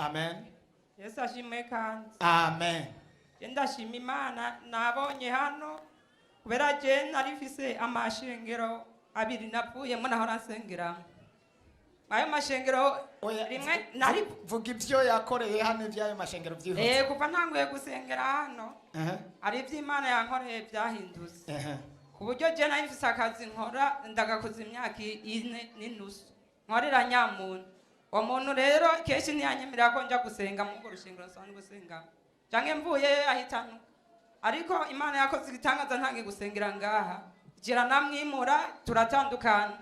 Amen. Yesu ashimwe kandi. Amen. Je ndashima Imana nabonye hano, kubera je nari mfise amashengero abiri navuyemo nahora nsengeramo. Ayo mashengero Oya, rimwe nari vuga ibyo yakoreye hano, iby'ayo mashengero byihuse. Kuva ntanguye gusengera hano, hari ibyo Imana yankoreye byahindutse, ku buryo je nari mfise akazi nkora, ndagakoza imyaka 4 n'inusu nkorera nyamuntu. Uwo muntu rero kenshi ntiyanyemerera ko nja gusenga muri urwo rushengero nsanzwe gusengamo, canke mvuyeyo ahitanuka. Ariko Imana yakoze igitangaza, ntangiye gusengera ngaha jira namwimura, turatandukana.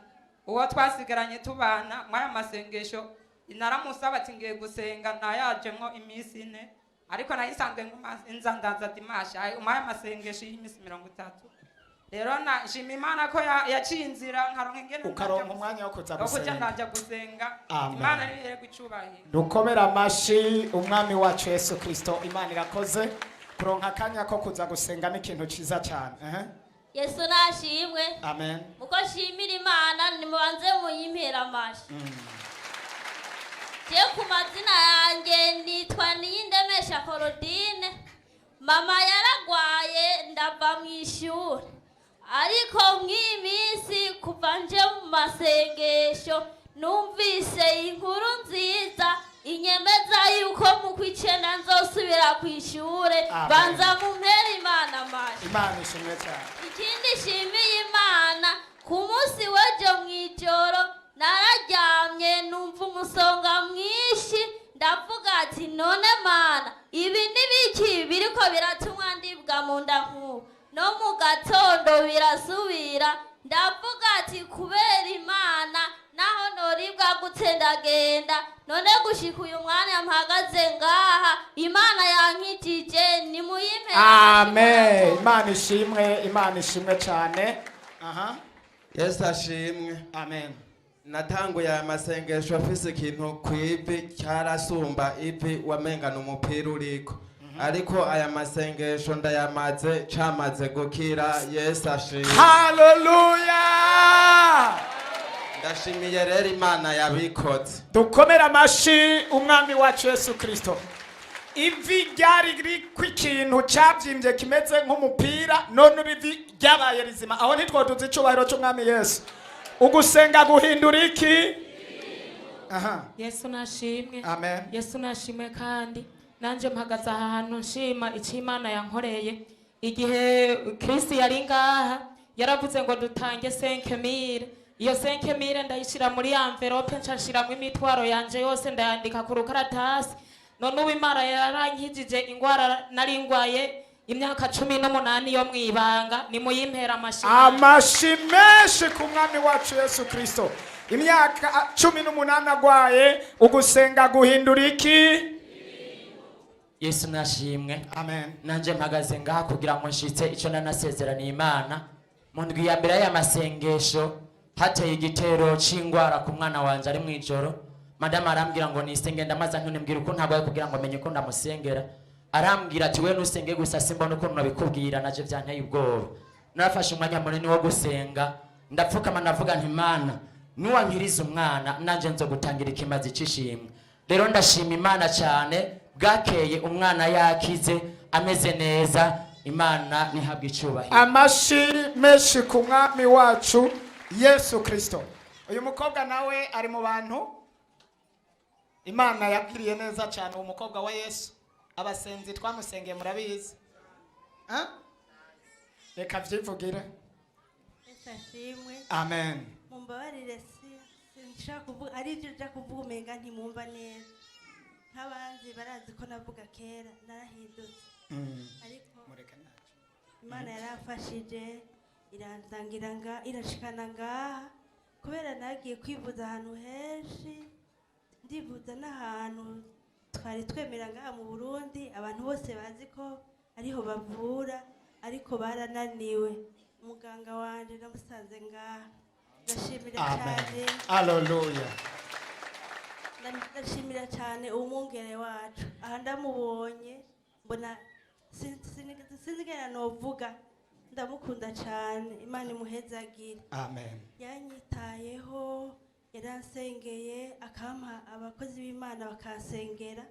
Uwo twasigaranye tubana mw'aya masengesho, naramusaba ati ngiye gusenga, ntayajemwo iminsi 4, ariko nayisanzwe nguma nza ndaza dimanche mw'aya masengesho y'iminsi 30. Rero nashima Imana ko yaciye inzira nkaronka ingene Ukaronka umwanya wo kuza wo kuja gusenga. Ndaja gusenga. Amen. Imana nihererwe icubahiro. Dukomere amashi Umwami wacu Yesu Kristo. Imana irakoze. Kuronka akanya ko kuza gusenga ni ikintu ciza cyane. Ehe. Yesu nashimwe. Amen. Muko nshimira Imana, nimubanze muyimpera amashi. Je ku mazina yanjye nitwa Niyindemesha Korodine. Mama yaragwaye, ndava mu ishuri, ariko mw'iyi minsi kuva nje mu masengesho numvise inkuru nziza inyemeza yuko mu kw'icenda nzosubira ku ishure. Amen. Banza mumpere Imana amashi. Imana ishimwe cyane. Ikindi nshimiye Imana, ku munsi w'ejo mu ijoro nararyamye numva umusonga mwinshi. Ndavuga ati: "None Mana, ibi ni biki biriko biratumwa ndibwa mu nda nk'ubu?" No mu gatondo birasubira. Ndavuga ati: "Kubera Imana, naho noribwa gute ndagenda." None gushika uyu mwanya mpagaze ngaha, Imana yankijije. Nimuyimpe. Amen. Imana ishimwe, Imana ishimwe cyane. Aha. Yesu ashimwe. Amen. Natanguye aya masengesho afise ikintu ku ivi cyarasumba ivi, wamengana umupira uriko, ariko aya masengesho ndayamaze camaze gukira. Yesu ashimwe. Haleluya. Ndashimiye rero Imana yabikoze. Dukomere amashi Umwami wacu Yesu Kristo. Ivi ryari riri ikintu cyabyimbye kimeze nk'umupira, none ubu ivi ryabaye rizima. Aho ntitwoduze icyubahiro cy'Umwami Yesu? Ugusenga guhindura iki? Aha. Yesu nashimwe. Amen. Yesu nashimwe kandi. Nanjye mpagaze aha hantu nshima icyo Imana yankoreye. Igihe Kristo yari ngaha yaravuze ngo dutange 5 mille. Iyo 5 mille ndayishyira muri enveloppe, nshashiramo imitwaro yanje yose, ndayandika ku rukaratasi. None ubu Imana yarankijije ingwara nari ngwaye imyaka 18 yo mwibanga. Nimuyimpera amashyi. Amashi menshi ku Mwami wacu Yesu Kristo. Imyaka 18 agwaye. Ugusenga guhindura iki? Yesu nashimwe. Amen. Nanjye mpagaze ngaha kugira ngo nshitse icyo nanasezeraniye Imana. Mu ndwi ya mbere y'aya masengesho hateye igitero c'ingwara ku mwana wanje ari mw'ijoro. Madamu arambwira ngo nisenge. Ndamaze ntune mbwira uko ntabaye kugira ngo menye ko ndamusengera. Arambwira ati: "We nusenge gusa, simbona ukuntu nabikubwira." Naje byanteye ubwoba. Narafashe umwanya munini wo gusenga, ndapfukama, ndavuga nti: "Imana, nuwankiriza umwana nanje nzogutangira ikimazi c'ishimwe." Rero ndashima Imana cyane. Bwakeye umwana yakize, ameze neza. Imana nihabwe icubahiro. Amashi menshi ku Mwami wacu Yesu Kristo. Uyu mukobwa nawe ari mu bantu Imana yagiriye neza cyane. Uwo mukobwa wa Yesu, abasenzi twamusengeye murabizi. Ah? Reka byivugire. Yesu ashimwe. Amen. Mumbabarire, si sinshaka kuvuga ari ibyo nja kuvuga umenga ntimwumva neza. Nk'abanzi barazi ko navuga kera, narahindutse, ariko Mureke ntacyo. Imana yarafashije, iransangira nga irashikana ngaha, kubera nagiye kwivuza ahantu henshi, ndivuza n'ahantu twari twemera ngaha mu Burundi, abantu bose bazi ko ariho bavura, ariko barananiwe. Umuganga wanje namusanze ngaha. Ndashimira Amen. cyane. Haleluya. Ndashimira cyane umwungere wacu. Aha ndamubonye mbona sinzi ingene novuga, ndamukunda cyane. Imana imuhezagire. Amen. Yanyitayeho. Yaransengeye, akampa abakozi b'Imana bakansengera.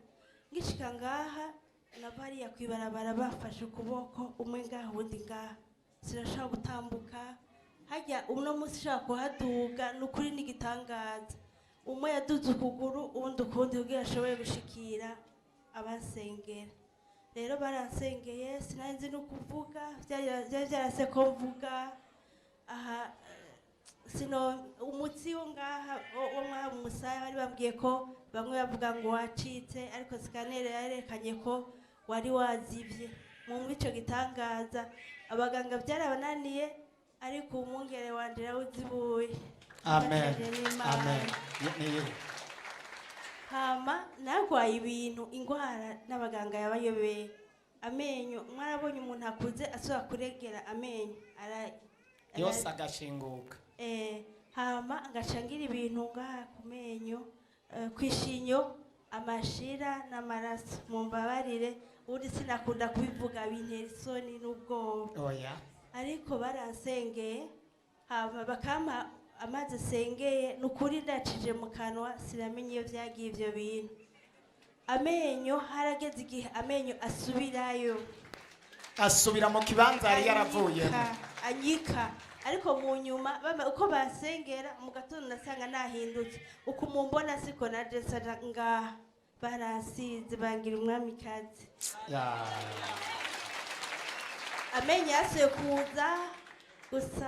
Ngishika ngaha nava hariya kw'ibarabara bafashe ukuboko, umwe ngaha uwundi ngaha, sinashobora gutambuka. Hajya uno munsi ushobora kuhaduga, ni ukuri n'igitangaza. Umwe yaduze ukuguru, uwundi ukundi, kugira ashobore gushikira abansengera. Rero baransengeye, sinari nzi no kuvuga, byari byarase ko mvuga aha. Sino umutsi wo ngaha, wo ngaha mu musaya, bari bambwiye ko bamwe bavuga ngo wacitse, ariko scanner yarerekanye ko wari wazibye. Mu ico gitangaza abaganga byarabananiye, ariko umwungere wanje yarawuzibuye. Amen. Mfashije n'Imana. Amen. Niyo. Hama narwaye ibintu, ingwara n'abaganga yabayobeye. Amenyo, mwarabonye umuntu akuze asubira kuregera amenyo Yose agashinguka. Hama ngaca ngira ibintu ngaha ku menyo, kw'ishinyo, amashira n'amaraso. Mumbabarire, ubundi sinakunda kubivuga, bintera isoni n'ubwoba. Oya. Ariko baransengeye, hama bakampa amazi asengeye, ni ukuri ndacije mu kanwa sinamenye iyo byagiye ibyo bintu. Amenyo, harageze igihe amenyo asubirayo. Asubira mu kibanza yari yaravuyemo. Anyika, ariko mu nyuma uko basengera mu gatondo nasanga nahindutse. Uko mumbona siko naje nsa ngaha, baransize bangira umwamikazi. Amenyo yasuye kuza, gusa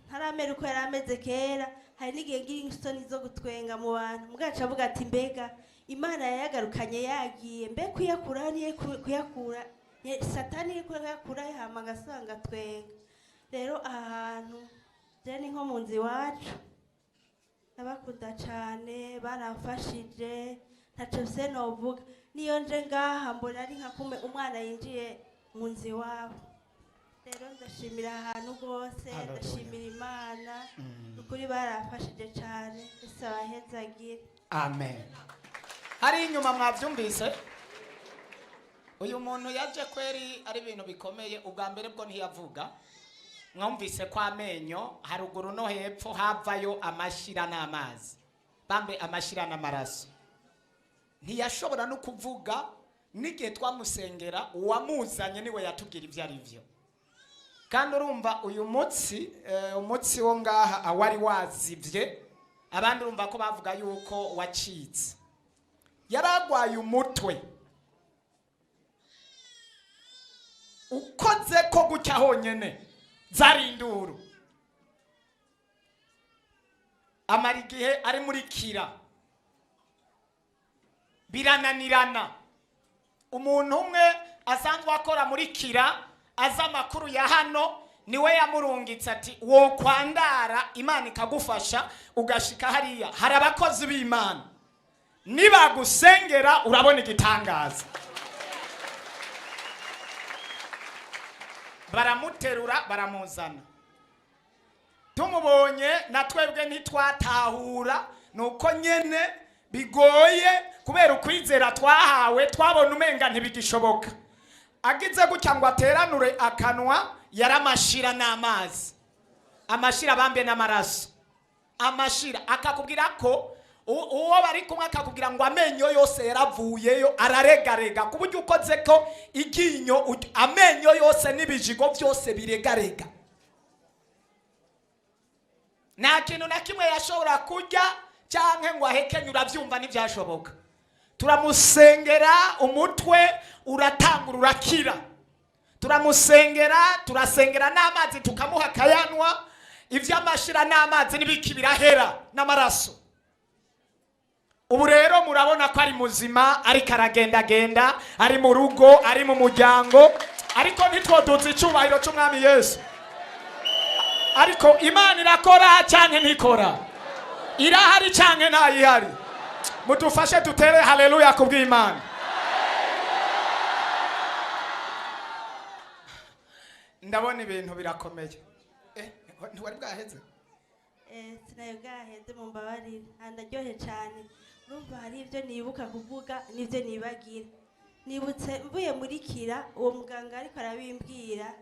ntaramera uko yari ameze kera. Hari n'igihe ngira isoni zo gutwenga mu bantu, mugaca avuga ati: "Mbega Imana yayagarukanye yagiye, mbe kuyakura niye kuyakura Satani iri kuyakura?" Hama ngasanga twenga. Rero aha hantu je ni nko mu nzu iwacu, ndabakunda cane, baramfashije, ntaco se novuga. Niyo nje ngaha mbona ari nka kume umwana yinjiye mu nzu iwabo. Rero ndashimira ahantu rwose. Hallelujah. Ndashimira Imana, ukuri baramfashije cane, ese abahezagire. Amen. Hari inyuma mwabyumvise, uyu muntu yaje kweri ari ibintu bikomeye. Ubwa mbere bwo ntiyavuga, mwumvise ko amenyo haruguru no hepfo havayo amashira n'amazi, bambe amashira n'amaraso. Ntiyashobora no kuvuga. N'igihe twamusengera, uwamuzanye niwe yatubwira ibyo ari byo. Kandi urumva uyu mutsi, umutsi wo ngaha awari wazibye, abandi urumva ko bavuga yuko wacitse. Yaragwaye umutwe, ukoze ko gutya honyene zari induru. Amara igihe ari muri kira, birananirana. Umuntu umwe asanzwe akora muri kira, azi amakuru ya hano, niwe yamurungitse ati: "Wokwandara Imana ikagufasha ugashika hariya, hari abakozi b'Imana, nibagusengera urabona igitangaza." Baramuterura baramuzana. Tumubonye na twebwe ntitwatahura, nuko nyene bigoye kubera ukwizera twahawe, twabona umenga ntibigishoboka. Agize gutya ngo ateranure akanwa, yaramashira n'amazi, amashira bambe n'amaraso, amashira. Akakubwira ko uwo bari kumwe akakubwira ngo amenyo yose yaravuyeyo, araregarega ku buryo ukoze ko iryinyo, amenyo yose n'ibijigo byose biregarega. Nta kintu na kimwe yashobora kurya cyangwa ngo ahekenye, urabyumva, ntibyashoboka. Turamusengera, umutwe uratangura urakira. Turamusengera, turasengera n'amazi tukamuha akayanwa, iby'amashira n'amazi n'ibiki birahera n'amaraso. Ubu rero murabona ko ari muzima, ariko aragendagenda, ari mu rugo, ari mu muryango. Ariko ntitwoduze icyubahiro cy'Umwami Yesu? Ariko Imana irakora cyane, ntikora? Irahari cyane, ntayihari? Mudufashe dutere haleluya ku bw'Imana. Ndabona ibintu birakomeye. Ntiwari bwaheze? Sinayo bwaheze, mumbabarire. Ah, ndaryohe cyane. Urumva hari ibyo nibuka kuvuga n'ibyo nibagira. Nibutse mvuye muri kira, uwo muganga ariko arabimbwira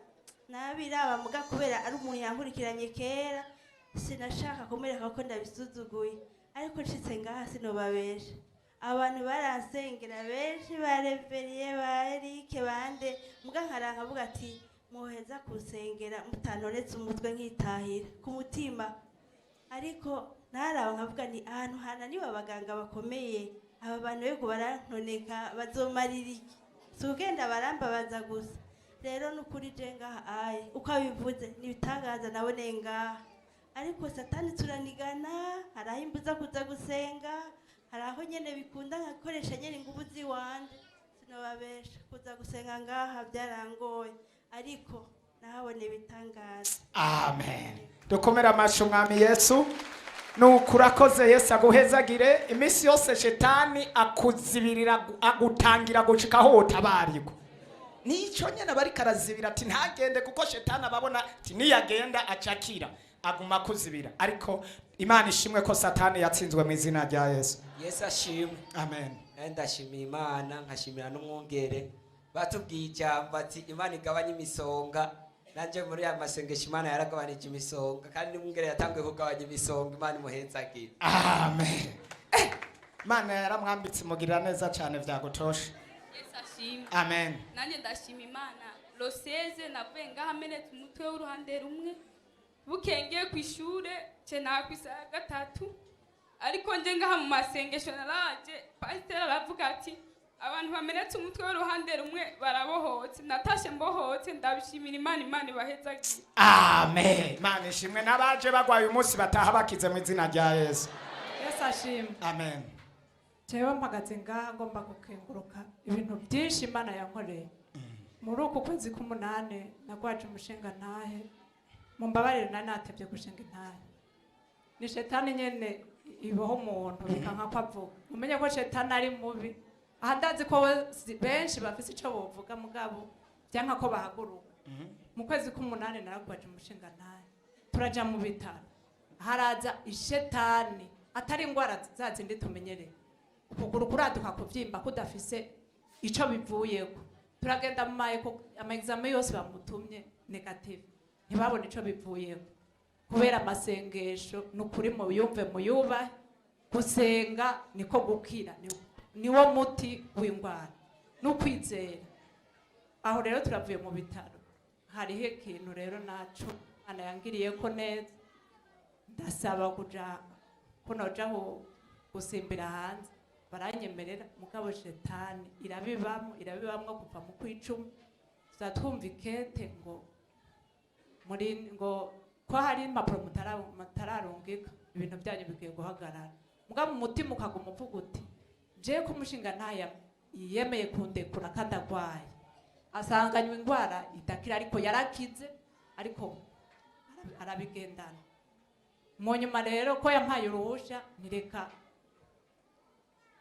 nabiraba muga, kubera ari umuntu yankurikiranye kera. Sinashaka kumwereka ko ndabisuzuguye, ariko nshitse ngaha sinobabesha. Abantu baransengera benshi, ba Reveriye, ba Erike, bande, muga nkaranka avuga ati muheza kunsengera mutantoretse umutwe nkitahira ku mutima. Ariko naraba nkavuga ni ahantu hananiwe abaganga bakomeye, aba bantu be barantoneka bazomarira iki? Si ugenda barambabaza gusa. Rero nukuri je ngaha aye uko abivuze nibitangaza naboneye ngaha. Ariko Satani turanigana, hari aho imbuza kuza gusenga, hari aho nyene bikunda nkakoresha nyene inguvu ziwanje. Sinobabesha, kuza gusenga ngaha byarangoye, ariko nahaboneye ibitangaza. Amen. Dukomere amashi Umwami Yesu. Nuko urakoze, Yesu aguhezagire. Iminsi yose Shetani akuzibirira, agutangira gushika aho utabarirwa. Nico nyene bariko arazibira ati ntagende, kuko Shetani ababona ati niyagenda acakira, aguma akuzibira. Ariko Imana ishimwe ko Satani yatsinzwe mu izina rya Yesu. Yesu ashimwe. Amen. Nawe ndashimiye Imana, nkashimira n'umwungere. Batubwiye ijambo ati Imana igabanya imisonga. Nanjye muri aya masengesho Imana yaragabanije imisonga, kandi n'umwungere yatanguye kugabanya imisonga. Imana imuhezagire. Amen. Imana yaramwambitse, imugirira neza cyane, vyagutosha. Yesu ashimwe. Amen. Nanjye ndashima Imana. Le 16 navuye ngaha amenetse umutwe w'uruhande rumwe, bukengeye ku ishure ce naha ku isaha ya 3. Ariko nje ngaha mu masengesho naraje, pasiteri aravuga ati abantu bamenetse umutwe w'uruhande rumwe barabohotse. Natashe mbohotse, ndabishimira Imana. Imana ibahezagire. Amen. Imana ishimwe. N'abaje bagwaye uyu munsi bataha bakize mu izina rya Yesu. Yesu ashimwe. Amen. Jewe mpagaze ngaha ngomba gukenguruka ibintu byinshi Imana yankoreye muri uku kwezi k'umunani. Nagwaje umushinga ntahe, mumbabarire, nari natevye gushinga intahe. Ni Shetani nyene iboho umuntu bikanka ko avuga. Mumenye ko Shetani ari mubi. Aha ndazi ko benshi bafise ico bovuga, mugabo vyanka ko bahaguruka. Mu kwezi k'umunani naragwaje umushinga ntahe, turaja mu bitaro, haraza ishetani atari ingwara za zindi tumenyereye, ukuguru kuraduka kuvyimba kudafise ico bivuyeko. Turagenda mu mayeko, ama examen yose bamutumye négatif, ntibabone ico bivuyeko. Kubera amasengesho, ni ukuri muyumve muyubahe, gusenga niko gukira, niwo muti w'indwara n'ukwizera. Aho rero turavuye mu bitaro, hariho ikintu rero naco Imana yangiriye ko neza. Ndasaba kuja ko noja gusimbira hanze, baranyemerera. Mugabo Shetani irabibamo, irabibamwo kuva mu kwicumi. Tuzatwumva ikete ngo muri ngo ko hari impapuro mutararungika, ibintu byanyu bigiye guhagarara. Mugabo mu mutima ukaguma uvuga uti je ko umushinga ntaya yemeye kundekura kandi agwaye, asanganywe indwara idakira, ariko yarakize, ariko arabigendana. Mu nyuma rero ko yampaye uruhusha, ntireka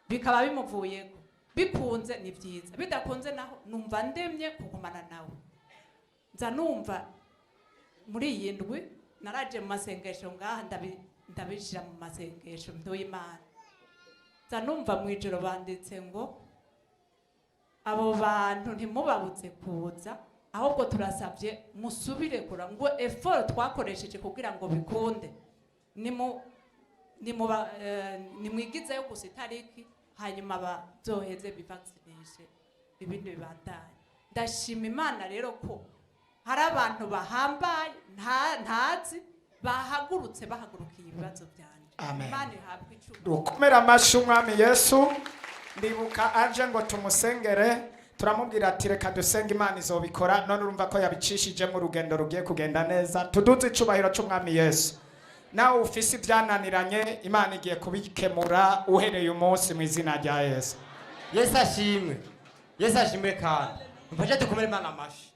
bikaba bimuvuyeko. Bikunze ni byiza, bidakunze naho numva ndemye kugumana nawe. Nza numva muri iyi ndwi naraje mu masengesho ngaha, ndabishira mu masengesho nduye Imana. Nza numva mu ijoro banditse ngo abo bantu ntimubabuze kuza, ahubwo turasabye musubire kura ngo effort twakoresheje kugira ngo bikunde, nimuba nimwigizeyo gusa itariki, hanyuma bazoheze bivaccinishe, ibindi bibandanye. Ndashima Imana rero ko hari abantu bahambaye ntazi bahagurutse, bahagurukiye ibibazo byanje. Amen. Imana ihabwe icubahiro. Dukomere amashi Umwami Yesu. Ndibuka aje ngo tumusengere, turamubwira ati reka dusenge, Imana izobikora. None urumva ko yabicishijemo, urugendo rugiye kugenda neza. Tuduze icubahiro c'Umwami Yesu. Nawe ufise ibyananiranye, Imana igiye kubikemura uhereye umunsi mu izina rya Yesu. Yesu ashimwe. Yesu ashimwe. Kandi mfashe dukomere Imana amashi.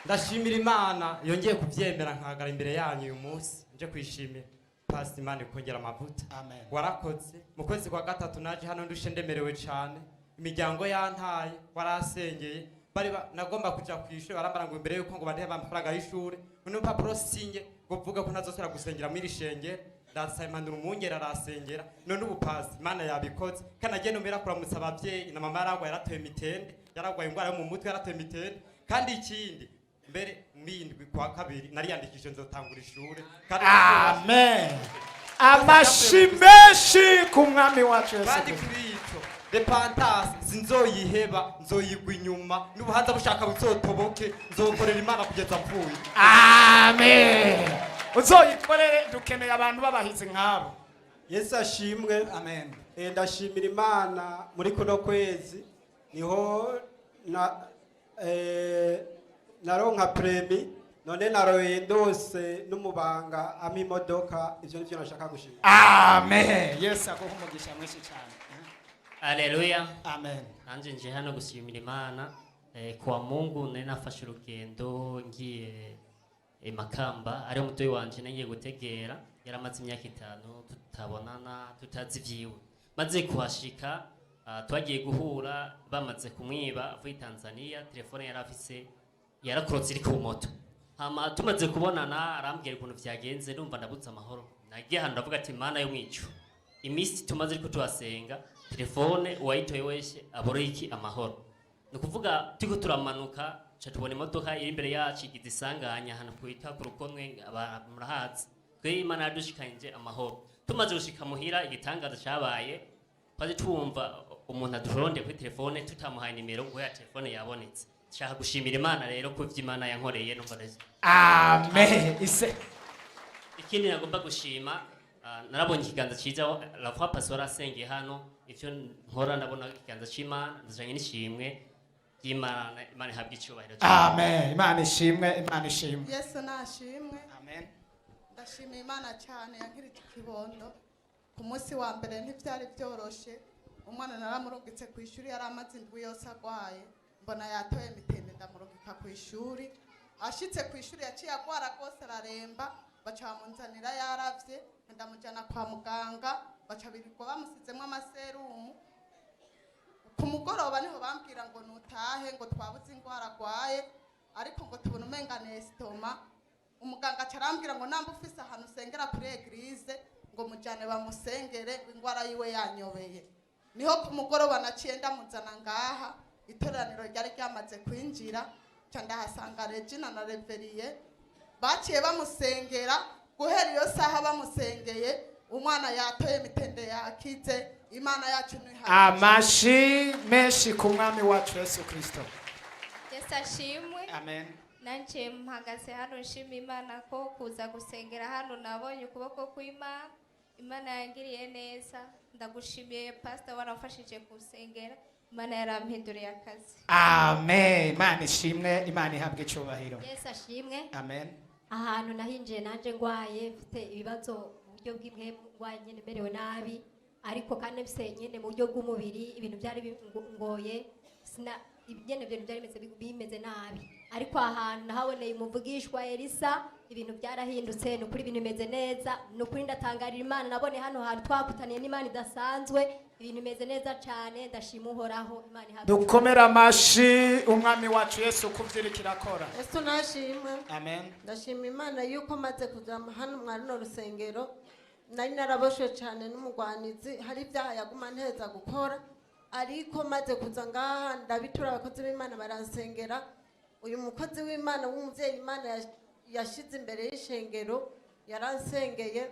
Ndashimira Imana yongeye kubyemera nkahagara imbere yanyu uyu munsi nje kwishimira. Pasi, Imana ikongera amavuta. Amen. Warakoze. Mu kwezi kwa gatatu naje hano ndushe, ndemerewe cyane, imiryango yantaye, warasengeye. Bari nagomba kuja ku ishuri, barambara ngo imbere yuko ngo bandihe amafaranga y'ishuri none urupapuro sinye ngo mvuge ko ntazosubira gusengera muri iri shengero. Ndasaba impanuro, umwungere arasengera. None ubu pasi, Imana yabikoze. Kandi agiye numera kuramutsa abavyeyi na mama, yaragwaye, yaratoye mitende, yaragwaye indwara yo mu mutwe, yaratoye mitende. Kandi ikindi Mbere muri kwa kabiri nariyandikishije, nzotangura ishure kandi. Amen. Amashi menshi ku mwami wacu Yesu Kandi Kristo. Kuri ico, repentance sinzoyiheba, nzoyigwa inyuma n'ubuhanza bushaka buzotoboke, nzokorera Imana kugeza mpfuye. Amen. Uzoyikorere, dukeneye abantu b'abahizi nk'abo. Yesu ashimwe. Amen. Ndashimira Imana, muri kuno kwezi niho na naronka permis, none naroye ndose n'umubanga ampa imodoka. Ivyo nivyo nashaka gushima. Amen. Yesu aguha umugisha mwinshi cyane. Aleluya. Amen. Nanje nje hano gushimira Imana. Kwa Mungu nari nafashe urugendo ngiye Makamba, ariho mutoyi wanje nagiye gutegera, yaramaze imyaka 5 tutabonana, tutazi ivyiwe. Maze kuhashika, twagiye guhura bamaze kumwiba avuye Tanzania, telefone yari afise yarakorotse iri ku moto. Hama tumaze kubonana arambwira ukuntu vyagenze, ndumva ndabuze amahoro. Nagiye ahantu ndavuga ati: "Mana yo mwicu, iminsi tumaze ariko tuhasenga, telefone uwayitoye wese abure iki amahoro." Ni ukuvuga turiko turamanuka, ca tubona imodoka iri imbere yacu igize isanganya ahantu kwita ku Rukomwe, murahazi. Twe Imana yadushikanyije amahoro. Tumaze gushika muhira, igitangaza cabaye, twaje twumva umuntu aduronde kuri telefone tutamuhaye nimero, ngo ya telefone yabonetse. Nshaka gushimira Imana rero ko ivyo Imana yankoreye numva Amen. Ise. Ikindi nagomba gushima, narabonye ikiganza cyiza la fois passée warasengeye hano. Ivyo nkora ndabona ikiganza c'Imana, ndajanye n'ishimwe ry'Imana. Imana ihabwa icyubahiro. Amen. Imana ishimwe, Imana ishimwe. Yesu nashimwe. Amen. Ndashima Imana cyane yankirije ikibondo. Ku munsi wa mbere ntibyari byoroshe. Umwana naramurungitse ku ishuri, yari amaze indwi yose agwaye, mbona yatoye mitende, ndamurungika ku ishuri. Ashitse ku ishuri yaciye agwara rwose, araremba, baca bamunzanira yaravye, ndamujyana kwa muganga, baca birirwa bamusizemo amaserumu. Ku mugoroba niho bambwira ngo nutahe, ngo twabuze indwara agwaye, ariko ngo tubona umenga ni estomac. Umuganga aca arambwira ngo namba ufise ahantu usengera kuri église, ngo mujyane bamusengere, ngo indwara yiwe yanyobeye. Niho ku mugoroba naciye ndamuzana ngaha, iteraniro ryari ryamaze kwinjira, nca ndahasanga Regina na Reveriye, baciye bamusengera. Guhera iyo saha bamusengeye, umwana yatoye mitende, yakize. Imana yacu ni Amashi menshi ku mwami wacu Yesu Kristo. Yesu ashimwe. Amen. Nanje mpagaze hano nshima Imana ko kuza gusengera hano nabonye ukuboko kw'Imana. Imana yangiriye neza. Ndagushimiye pastor, waramfashije gusengera, Imana yarampinduriye akazi. Amen. Imana ishimwe, Imana ihabwe icyubahiro. Yesu ashimwe. Amen. Ahantu nahinjiye nanjye ngwaye, mfite ibibazo mu buryo bw'impwemu, ngwaye nyine merewe nabi, ariko kandi mfite nyine mu buryo bw'umubiri ibintu byari bingoye, sina nyine ibintu byari bimeze nabi, ariko ahantu nahaboneye umuvugishwa Elisa, ibintu byarahindutse. Ni ukuri ibintu bimeze neza, ni ukuri ndatangarira Imana nabone hano hantu twakutaniye n'Imana idasanzwe. Ibintu bimeze neza cyane, ndashima Uhoraho. Imana ihabwe. Dukomere amashi umwami wacu Yesu kuvyirika irakora. Yesu nashimwe. Amen. Ndashima Imana yuko maze kuja hano mwa runo rusengero. Nari naraboshwe cyane n'umugwanizi, hari ibyaha yaguma nteza gukora, ariko maze kuza ngaha ndabitura abakozi b'Imana, baransengera. Uyu mukozi w'Imana w'umubyeyi Imana yashize imbere y'ishengero yaransengeye,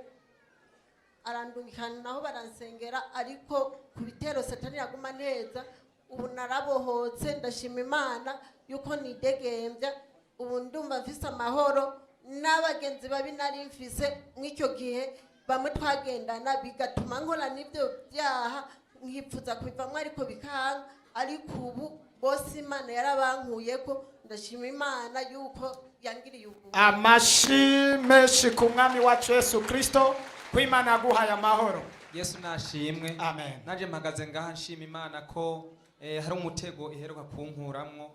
arandungikana naho baransengera, ariko ku bitero Satani yaguma neza, ubu narabohotse. Ndashima Imana yuko nidegembya, ubu ndumva mfise amahoro. N'abagenzi babi nari mfise mw'icyo gihe, bamwe twagendana bigatuma nkora n'ibyo byaha, nkipfuza kubivamo ariko bikanga, ariko ubu bose Imana yarabankuyeko. Ndashima Imana yuko yangiriye ubu. Amashi menshi ku mwami wacu Yesu Kristo ko Imana yaguhaye amahoro. Yesu nashimwe. Amen. Nanjye mpagaze ngaha nshima Imana ko hari umutego iheruka kunkuramwo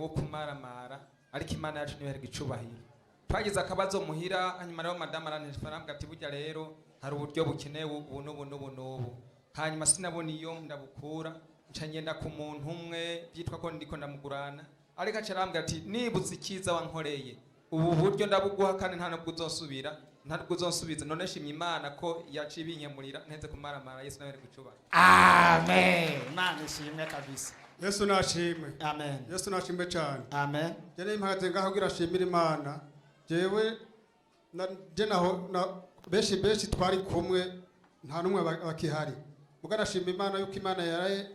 wo kumaramara, ariko Imana yacu niyo icubahiro. Twagize akabazo muhira, hanyuma rero madamu arantelefona, arambwira ati: "Burya rero hari uburyo bukenewe ubu n'ubu n'ubu n'ubu." Hanyuma sinabona iyo ndabukura, nca ngenda ku muntu umwe byitwa ko ndiko ndamugurana, ariko aca arambwira ati: "Nibutse icyiza wankoreye, ubu buryo ndabuguha kandi nta nubwo uzosubira, nta nubwo uzonsubiza." None shimye Imana ko yaciye ibinkemurira nteze kumaramara. Yesu nawe gucubaha. Amen. Imana ishimwe kabisa. Yesu nashimwe. Amen. Yesu nashimwe cyane. Amen. Jene mpagaze ngaho kugira ashimire Imana. Jewe na je naho na benshi benshi twari kumwe, nta numwe bakihari. Muga nashima Imana yuko Imana yaraye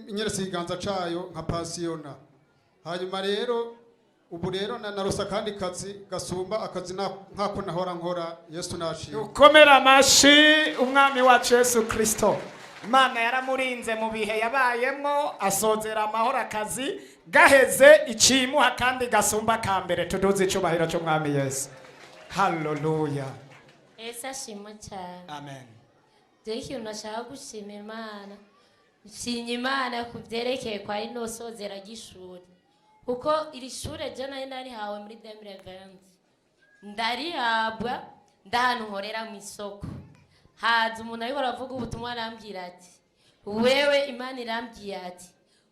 inyeretse ikiganza cayo nka pasiyona. Hanyuma rero ubu rero narosa kandi kazi gasumba akazi nkako nahora nkora. Yesu nashimwe. Ukomera amashi umwami wacu Yesu Kristo. Imana yaramurinze mu bihe yabayemwo, asozera amahoro, akazi gaheze icimuha kandi gasumba ka mbere. Tuduze icubahiro c'umwami Yesu. Haleluya. Yesu ashimwe cyane. Amen. Dore ikintu nashaka gushima Imana. Nshimye Imana ku byerekeye kwa rino sozera ry'ishuri, kuko iri shure je nari narihawe muri 2020, ndarihabwa ndahantu nkorera mu isoko. Haza umuntu ariko aravuga ubutumwa, arambwira ati: "Wewe, Imana irambwiye ati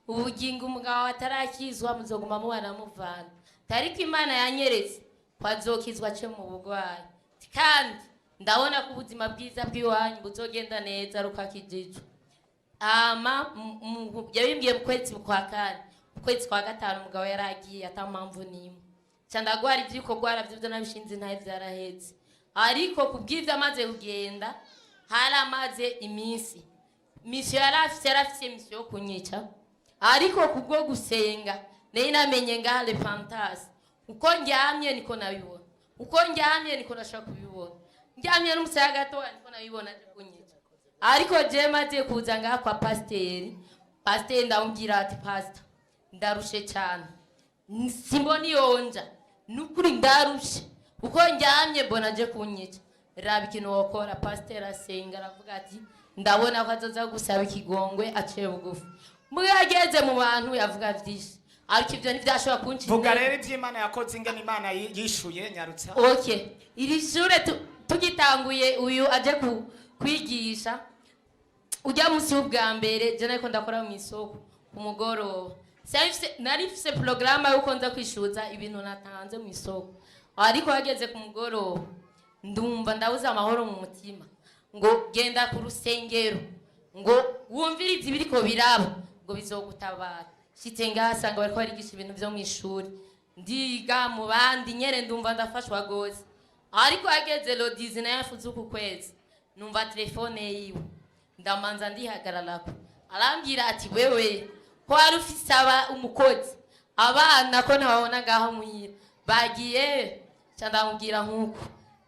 ubugingo umugabo atarakizwa muzoguma mubana muvana, ariko Imana yanyeretse ko azokizwa ace mu burwayi, kandi ndabona ko ubuzima bwiza bw'iwanyu buzogenda neza ari uko akijijwe." Ama yabimbwiye mu kwezi kwa kane. Mu kwezi kwa gatanu umugabo yari agiye ata mpamvu n'imwe. Nca ndagwara ivyiko gwara vyovyo nabishinze ntaye vyaraheze, ariko kubw'ivyo amaze kugenda haramaze iminsi mission yari afise, yari afise mission yo kunyica. Ariko kubwo gusenga nari namenye nga le fantas, uko ndyamye niko nabibona, uko ndyamye niko nashobora kubibona, ndyamye n'umusaya gato niko nabibona aje kunyica. Ariko je maze kuza ngaha kwa pasiteri, pasiteri ndamubwira ati: "Pasita, ndarushe cyane, simbona iyonja, nukuri ndarushe, uko ndyamye mbona aje kunyica, raba ikintu wokora." Pasiteri asenga, aravuga ati: "Ndabona ko azoza gusaba ikigongwe aciye bugufi." Mugageze mu bantu yavuga vyinshi, ariko ivyo ntivyashobora kunca Vuga intege. rero ivy'Imana yakoze, ingene Imana yishuye, nyarutsa. Okay, iri shure tugitanguye, uyu aje kwigisha ujya munsi w'ubwa mbere, je nariko ndakora mu isoko ku mugoroba. Nari mfise porogaramu yuko nza kwishuza ibintu natanze mu isoko, ariko hageze ku mugoroba ndumva ndabuze amahoro mu mutima, ngo genda ku rusengero ngo wumvirize ibiriko biraba, ngo bizogutabara. Shitse ngaha sanga bariko barigisha ibintu vyo mu ishuri, ndiga mu bandi nyere, ndumva ndafashwa gose. Ariko hageze le 19 z'uku kwezi numva telefone yiwe, ndamanza ndihagararako, arambwira ati: "Wewe ko wari ufise aba umukozi, abana ko ntababona ngaho muhira, bagiye?" Ca ndamubwira nkuko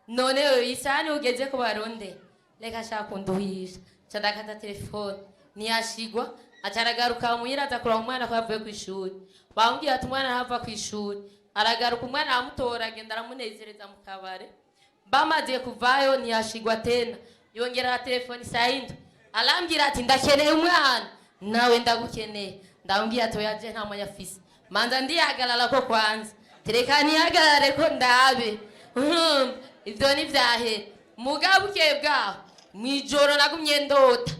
none wewe isahani ugeze ko baronde, reka ashaka kunduhisha. Ca ndakata telefone, ntiyashigwa. Aca aragaruka muhira, aza kuraba umwana ko yavuye kw'ishuri. Bamubwira ati umwana ntava kw'ishuri. Aragaruka, umwana aramutora, agenda aramunezereza mu kabare. Bamaze kuvayo ntiyashigwa tena, yongera telefone saa yindi, arambwira ati: "Ndakeneye umwana, nawe ndagukeneye." Ndamubwira ati: "Oya, je nta mwanya afise, manza ndihagarara ko kwanza, tereka nihagarare ko ndabe." Ivyo nivyahere. Mugabo bukeye bwaho mwijoro nagumye ndota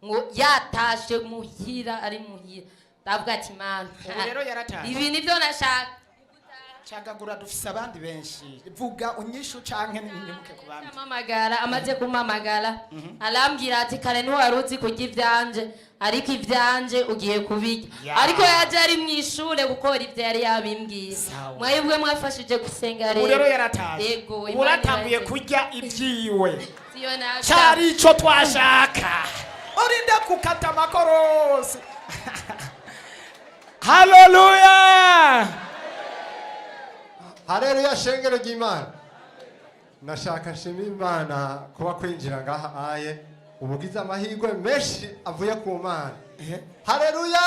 ngo yatashe muhira, ari muhira. Ndavuga ati: "Mana, Ubu rero yaratashe. ibi nivyo nashaka." Cagagura, dufise abandi benshi. Vuga unyishu canke nimuke ku bandi. Amamagara, amaze kumamagara arambwira ati: "Kare ntiwari uzi kurya ivyanje, ariko ivyanje ugiye kubirya." Ariko yaje ari mw'ishure gukora ivyo yari yabimbwiye. Mwebwe mwafashije gusenga. Ubu rero yaratashe. Yego. Ubu Imana uratanguye ibahe. kurya ibyiwe. Siyo nabyo. Cari ico twashaka, urinde gukata amakorosi. Haleluya. Haleluya, shengero ry'Imana. Nashaka nshima Imana kuba kwinjira ngaha aye ubugize amahirwe menshi avuye ku Mana. Haleluya.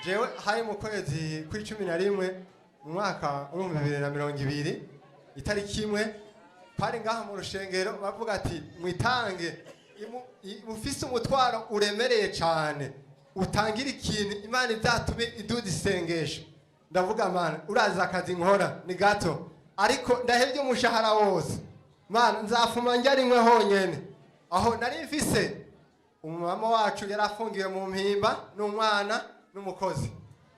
Jewe hari mu kwezi kw'11 mu mwaka w'2020, itariki 1, twari ngaha mu rushengero, bavuga ati: "Mwitange, ufise umutwaro uremereye cyane, utangire ikintu Imana izatume iduza isengesho." Ndavuga: "Mana, urazi akazi nkora ni gato, ariko ndahebye umushahara wose, Mana, nzafuma njya rimwe honyene." Aho nari mfise umumama wacu yari afungiwe mu Mpimba n'umwana n'umukozi.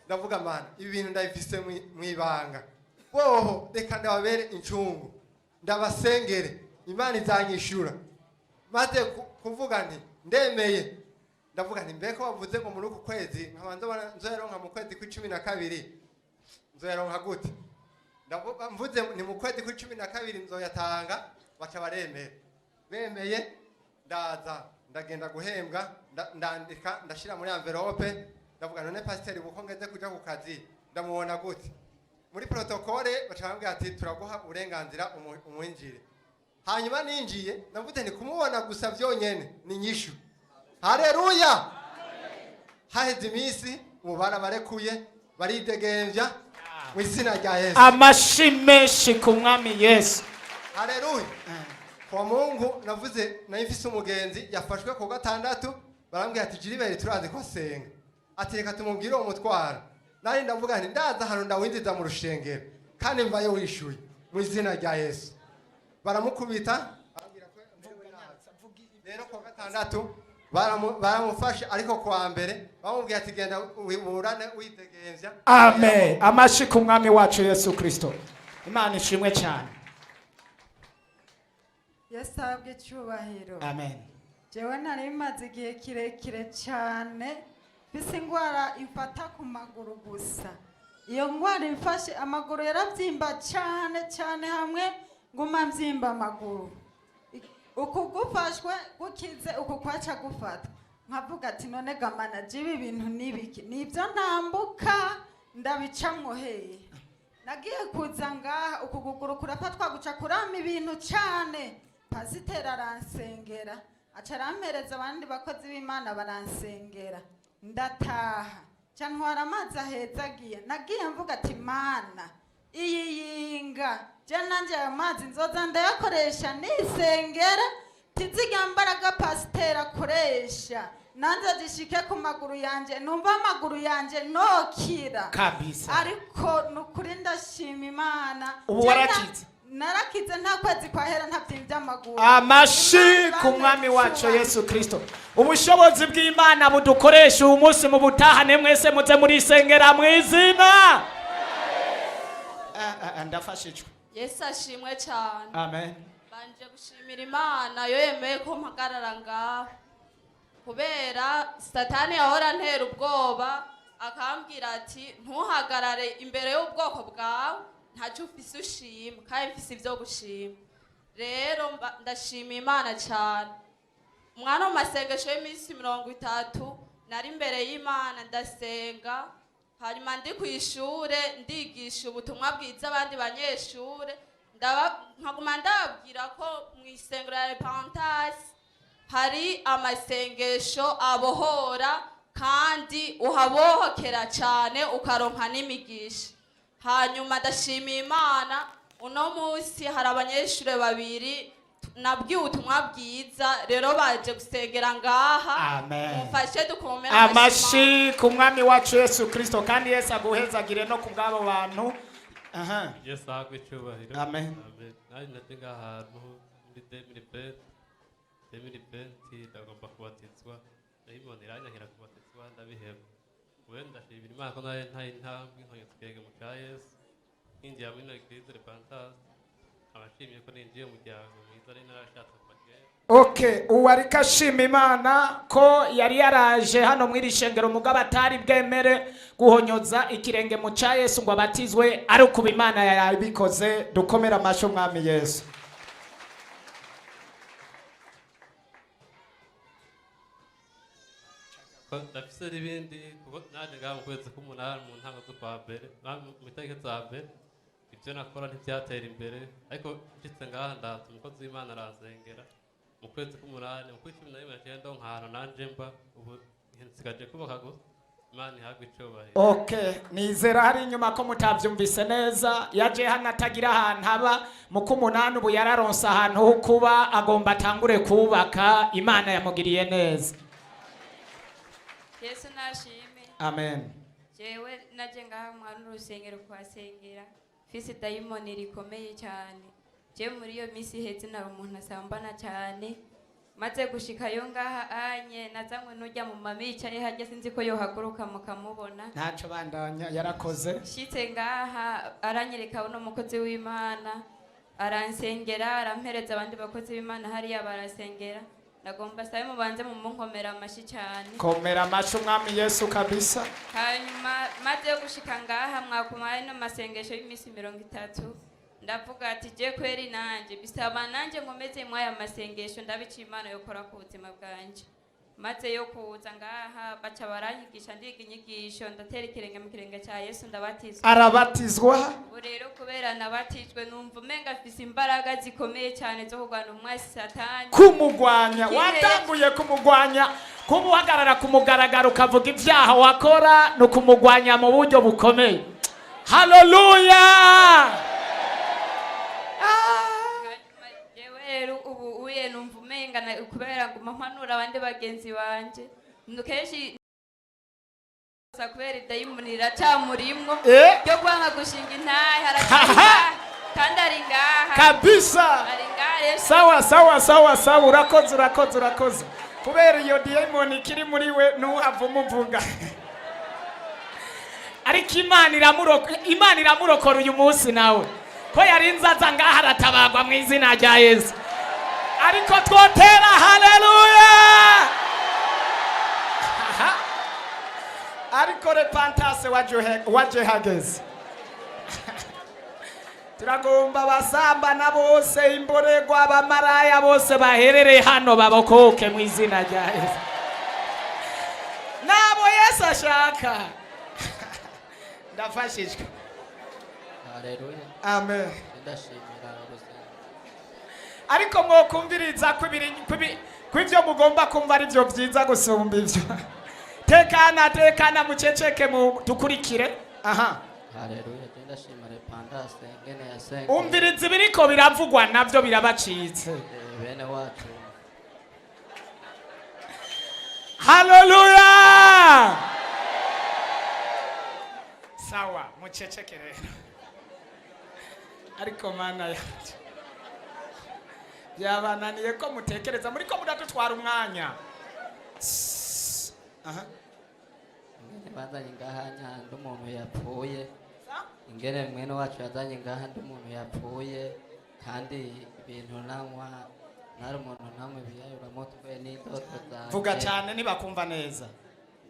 Ndavuga: "Mana, ibi bintu ndabifise mw'ibanga, boho reka ndababere incungu, ndabasengere, Imana izanyishura." Maze kuvuga nti ndemeye. Ndavuga nti mbeko bavuze ngo muri uku kwezi nkaba nzoyaronka mu kwezi kw'icumi na kabiri, nzoyaronka gute? Ndavuga mvuze ni mu kwezi kw'icumi na kabiri nzoyatanga, baca baremera. Bemeye ndaza ndagenda guhembwa, ndandika ndashira muri envelope. Ndavuga none pasiteri uko ngeze kuja ku kazi ndamubona gute? Muri protokole baca bambwira ati turaguha uburenganzira umwinjire. Hanyuma ninjiye ndavuze nti kumubona gusa vyonyene ni nyishu. Haleluya! Haheze iminsi ubu barabarekuye baridegemvya mu izina rya Yesu. Amashi menshi ku mwami Yesu. Haleluya! Kwa Mungu navuze nari mfise umugenzi yafashwe ku gatandatu, barambwira ati Gilbert turazi ko asenga, ati reka tumubwire uwo mutwaro. Nari ndavuga nti ndaza hano ndawinjiza mu rushengero kandi mvayo wishuye mu izina rya Yesu. Baramukubita, arambwira ko amerewe nabi. Rero ku gatandatu baramufashe, ariko kuwa mbere bamubwiye ati genda wiburane widegemvya. Amen. Amashi ku mwami wacu Yesu Kristo. Imana ishimwe cyane. Yesu ahabwe icyubahiro. Amen. Jewe nari maze igihe kirekire cyane mfise ingwara imfata ku maguru gusa. Iyo ngwara imfashe amaguru yarabyimba cyane cyane, hamwe nguma mbyimba amaguru. Uku gufashwe gukize, uku kwaca gufata. Nkavuga ati none gamana jibi ibintu nibiki? Nibyo ntambuka ndabicamwo hehe? Nagiye kuza ngaha uku kuguru kurafatwa guca kurama ibintu cyane. Pasiteri aransengera, aca arampereza abandi bakozi b'Imana baransengera, ndataha nca ntwara amazi ahezagiye. Nagiye mvuga ati Mana iyi yinga je nanje ayo mazi nzoza ndayakoresha nisengera, tizirya mbaraga pasiteri akoresha nanze zishike ku maguru yanje, numva amaguru yanje nokira kabisa. Ariko nukuri ndashima Imana. Ubu warakize? Narakize, nta kwezi kwahera ntabyimvye amaguru. Amashi ku mwami wacu Yesu Kristo. Ubushobozi bw'Imana budukoresha uyu munsi mu butahane, mwese muze murisengera mu izina. Ndafashijwe. Yesu ashimwe cyane. Amen. Banje gushimira Imana yo yemeye ko mpagarara ngaho, kubera Satani yahora antera ubwoba akambwira ati ntuhagarare imbere y'ubwoko bwawe ntacyo ufise ushima, kandi mfise ibyo gushima. Rero ndashima Imana cyane. Umwana mu masengesho y'iminsi 30 nari imbere y'Imana ndasenga, hanyuma ndi ku ishure ndigisha ubutumwa bwiza abandi banyeshure, nkaguma ndababwira ko mu isengero ya Repentance hari amasengesho abohora kandi uhabohokera cyane ukaronka n'imigisha. Hanyuma ndashimiye Imana uno munsi hari abanyeshure babiri nabwiye ubutumwa bwiza, rero baje gusengera ngaha. Amen. Mufashe dukomere amashi ku mwami wacu Yesu Kristo, kandi Yesu aguhezagire no ku bw'abo bantu. Aha. Yesu ahabwe icyubahiro. Amen. Amen. Nanjye naje ngaha ahantu muri 2020 ndagomba kubatizwa, ndayibona iranyankira kubatizwa ndabiheba. Ubu ndashimira Imana ko nari ntaye intambwe nkongera tukegera mu cya Yesu, nkinjira muri Eglise Repentance, abashimiye ko ninjiye mu muryango mwiza nari narashatse kuva kera. Okay, uwo ariko ashima Imana ko yari yaraje hano mw'iri shengero mugabo atari bwemere guhonyoza ikirenge mu cya Yesu ngo abatizwe, ariko ubu Imana yabikoze. Dukomere amashyi umwami Yesu. Ndafise n'ibindi kuko naje ngaha mu kwezi k'umunani mu ntango z'ukwa mbere, mu itariki za mbere, ibyo nakora ntibyatera imbere, ariko nshitse ngaha ndaza umukozi w'Imana aransengera mu kwezi k'umunani, mu kwezi cumi na rimwe naciye ndonka ahantu nanje mba, ubu nsigaje kubaka gusa. Imana ihabwe icubahiro. Okay, nizera hari inyuma ko mutavyumvise neza. Yaje hano atagira ahantu aba, mu k'umunani ubu yararonse ahantu ho kuba, agomba atangure kubaka. Imana yamugiriye neza. Yesu nashime. Amen. Jewe naje ngaha mwana urusengero kuhasengera, mfise dayimoni rikomeye cyane. Jewe muri iyo minsi iheze nari umuntu asambana cyane, maze gushikayo ngaha anye nazanywe n'ujya mu mama yicaye hajya, sinzi ko yohaguruka mukamubona. Ntaco bandanya yarakoze. Nshitse ngaha aranyereka uno mukozi w'Imana, aransengera, arampereza abandi bakozi b'Imana hariya barasengera. Ndagomba sabe mubanze mumunkomera amashyi cyane. Komera amashyi umwami Yesu kabisa. Hanyuma maze yo gushika ngaha mwakumaye no masengesho y'iminsi 30, ndavuga ati je kweri nanje bisaba nanje nkomeze mwaya masengesho, ndabica Imana yokora ku buzima bwanje. Maze yo kuza ngaha baca baranyigisha, ndiga inyigisho, ndatera ikirenge mu kirenge cya Yesu, ndabatizwa. Arabatizwa. Ubu rero kubera nabatijwe numva umenga afise imbaraga zikomeye cyane zo kurwana umwasi Satani. Kumugwanya watanguye kumugwanya, kumuhagarara ku mugaragaro ukavuga ibyaha wakora ni ukumugwanya mu buryo bukomeye. Haleluya! Jewe rero ubu uye numva umenga kubera nguma mpanura abandi bagenzi banje kenshi kubera idayimoni iracamurimwo ryo kwanga gushinga intahe, haracamurimwo kandi ari ngaha kabisa. Ari ngaha rero. Sawa sawa sawa sawa, urakoze urakoze urakoze. Kubera iyo dayimoni ikiri muri we ntuhava umuvuga, ariko Imana iramurokora uyu munsi nawe ko yarinze aza ngaha aratabagwa mu izina rya Yesu. Ariko twotera haleluya. Ariko repentance waje hageze. Turagomba abasambana bose, imborerwa, abamaraya bose baherereye hano babokoke mu izina rya Yesu. Nabo Yesu ashaka. Ndafashijwe. Haleluya. Amen. Ndashimira ubuzima. Ariko mwokumviriza ko ibyo mugomba kumva ari byo byiza gusumba ibyo. Tekana tekana, muceceke mu dukurikire. Aha. Haleluya. Ndashimira repentance ngene yasenga. Umviriza ibiriko biravugwa navyo birabacitse. Bene wacu. Haleluya. Sawa, muceceke rero. Ariko mana yacu, byabananiye ko mutekereza muri ko mudatutwara umwanya. Aha. Ingene bazanye ngaha nyanda umuntu yapfuye. Ingene mwene wacu yazanye ngaha ndi umuntu yapfuye, kandi ibintu nanywa nari umuntu namwe biyayuramutwe n'indoto zanjye. Vuga cyane nibakumva neza.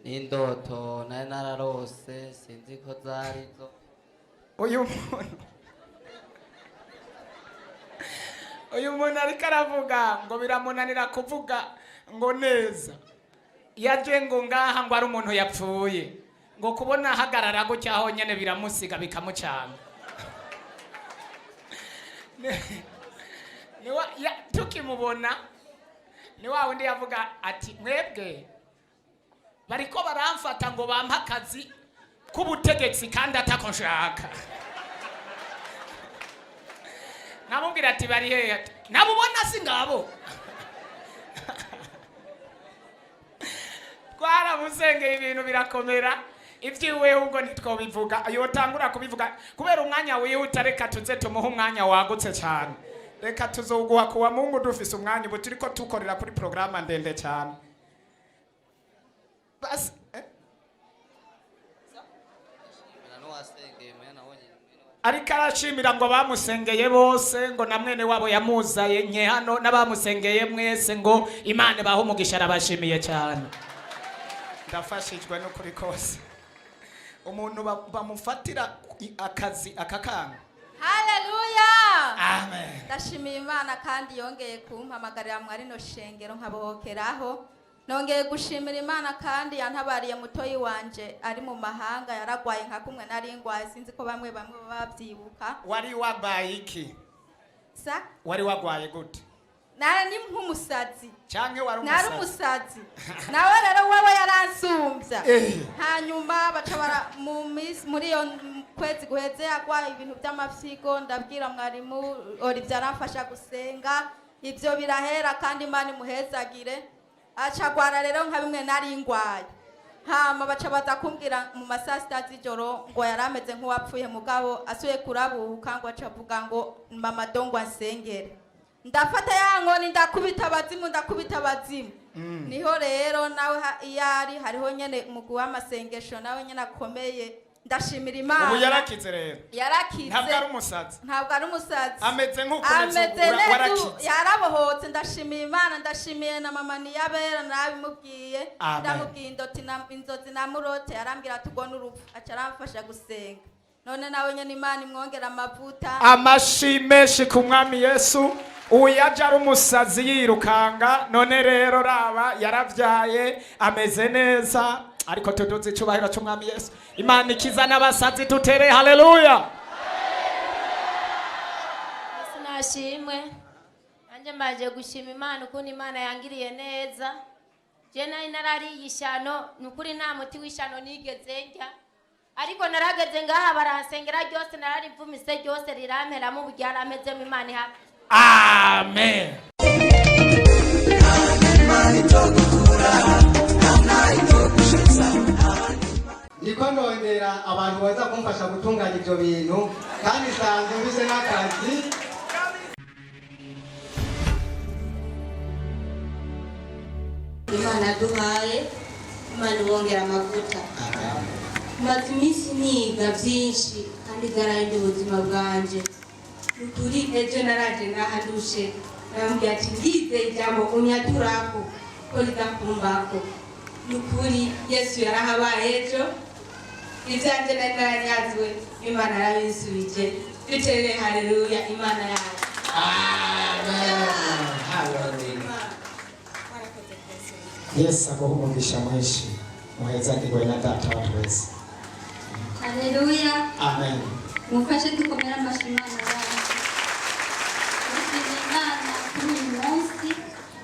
N'indoto nari nararose sinzi ko zari zo. Uyu muntu ariko aravuga ngo biramunanira kuvuga ngo neza. Yaje ngo ngaha ngo ari umuntu yapfuye, ngo kubona ahagarara gutya honyene biramusiga bikamucanga. Tukimubona ni wa wundi yavuga ati mwebwe bariko baramfata ngo bampe akazi k'ubutegetsi kandi atako nshaka. Namubwira ati bari hehe? Ati nabubona si ngabo. Twaramusengeye ibintu birakomera, ibyiwe ubwo ntitwobivuga, yotangura kubivuga kubera umwanya wihuta. Reka tuze tumuhe umwanya wagutse cyane. Reka tuzoguha kuwa Mungu dufise umwanya, ubu turiko tukorera kuri programa ndende cyane. Bas, Ariko arashimira ngo bamusengeye bose, ngo na mwene wabo yamuzaye nke hano n'abamusengeye mwese, ngo Imana ibahe umugisha, arabashimiye cyane. Ndafashijwe n'ukuri kose. Umuntu bamufatira akazi akakanga. Haleluya. Amen. Ndashimiye Imana kandi yongeye kumpamagarira mwari no shengero nkabohokeraho. Nongeye gushimira Imana kandi yantabariye mutoyi wanje ari mu mahanga, yaragwaye nka kumwe nari ngwaye, sinzi ko bamwe bamwe babyibuka. Wari wagwaye iki? Sa? Wari wagwaye gute? Nari ni nk'umusazi. Canke wari Nari umusazi? umusazi. Nawe rero wewe yaransumbya. Hanyuma baca bara mu muri iyo kwezi guheze yagwaye ibintu by'amafyigo, ndabwira mwarimu Olivier aramfasha gusenga, ibyo birahera kandi Imana imuhezagire. Acagwara rero nka bimwe nari ngwaye. Hama baca baza kumbwira mu masaa sita z'ijoro ngo yarameze nk'uwapfuye, mugabo asuye kurabuka ngo aca avuga ngo mama dongwa nsengere. Ndafata ya nkoni ndakubita abazimu, ndakubita abazimu. Niho rero nawe iyo ari hariho nyene umugwi w'amasengesho nawe nyene akomeye Ndashimira Imana. Ubu yarakize rero. Yarakize. Ntabwo ari umusazi. Ntabwo ari umusazi. Ameze nk'uko umeze Ameze ubu, neza. warakize. Yarabohotse. Ndashimiye Imana, ndashimiye na mama Niyabera, narabimubwiye. Amen. Ndamubwiye indoti inzozi namurote, arambwira ati ubwo n'urupfu, aca aramfasha gusenga. None nawe nyene Imana imwongera amavuta. Amashi menshi ku mwami Yesu. Ubu yaje ari umusazi yirukanga, none rero raba yaravyaye, ameze neza. Ariko tuduze icubahiro c'umwami Yesu. Imana ikiza n'abasazi, tutere haleluya. Yesu nashimwe. Nanjye mbaje gushima Imana ukuntu Imana yangiriye neza. Je nari narariye ishano, ni ukuri nta muti w'ishano nigeze ndya, ariko narageze ngaha baransengera ryose nararivumise ryose riramperamo, ubu ryarampezemo. Imana ihabwe. Amen. Ndiko ndondera abantu baza kumfasha gutunganya ibyo bintu, kandi nsanzwe mfise n'akazi. Imana yaduhaye, Imana ibongera amavuta. Maze iminsi niga byinshi kandi byarahinduye ubuzima bwanje. Ni ukuri ejo naraje ngaha ndushe, arambwira ati ndizeye ijambo unyaturako ko ridakumbako. Ni ukuri Yesu yarahabaye ejo, ibyanjye nari naranyazwe Imana yarabisubije. Dutere haleluya Imana yacu. Amen. Yesu aguhe umugisha mwinshi, muhezagirwe na Data wa twese. Haleluya. Amen. Mufashe dukomere amashyi Imana yacu. Ndashimiye Imana kuri uyu munsi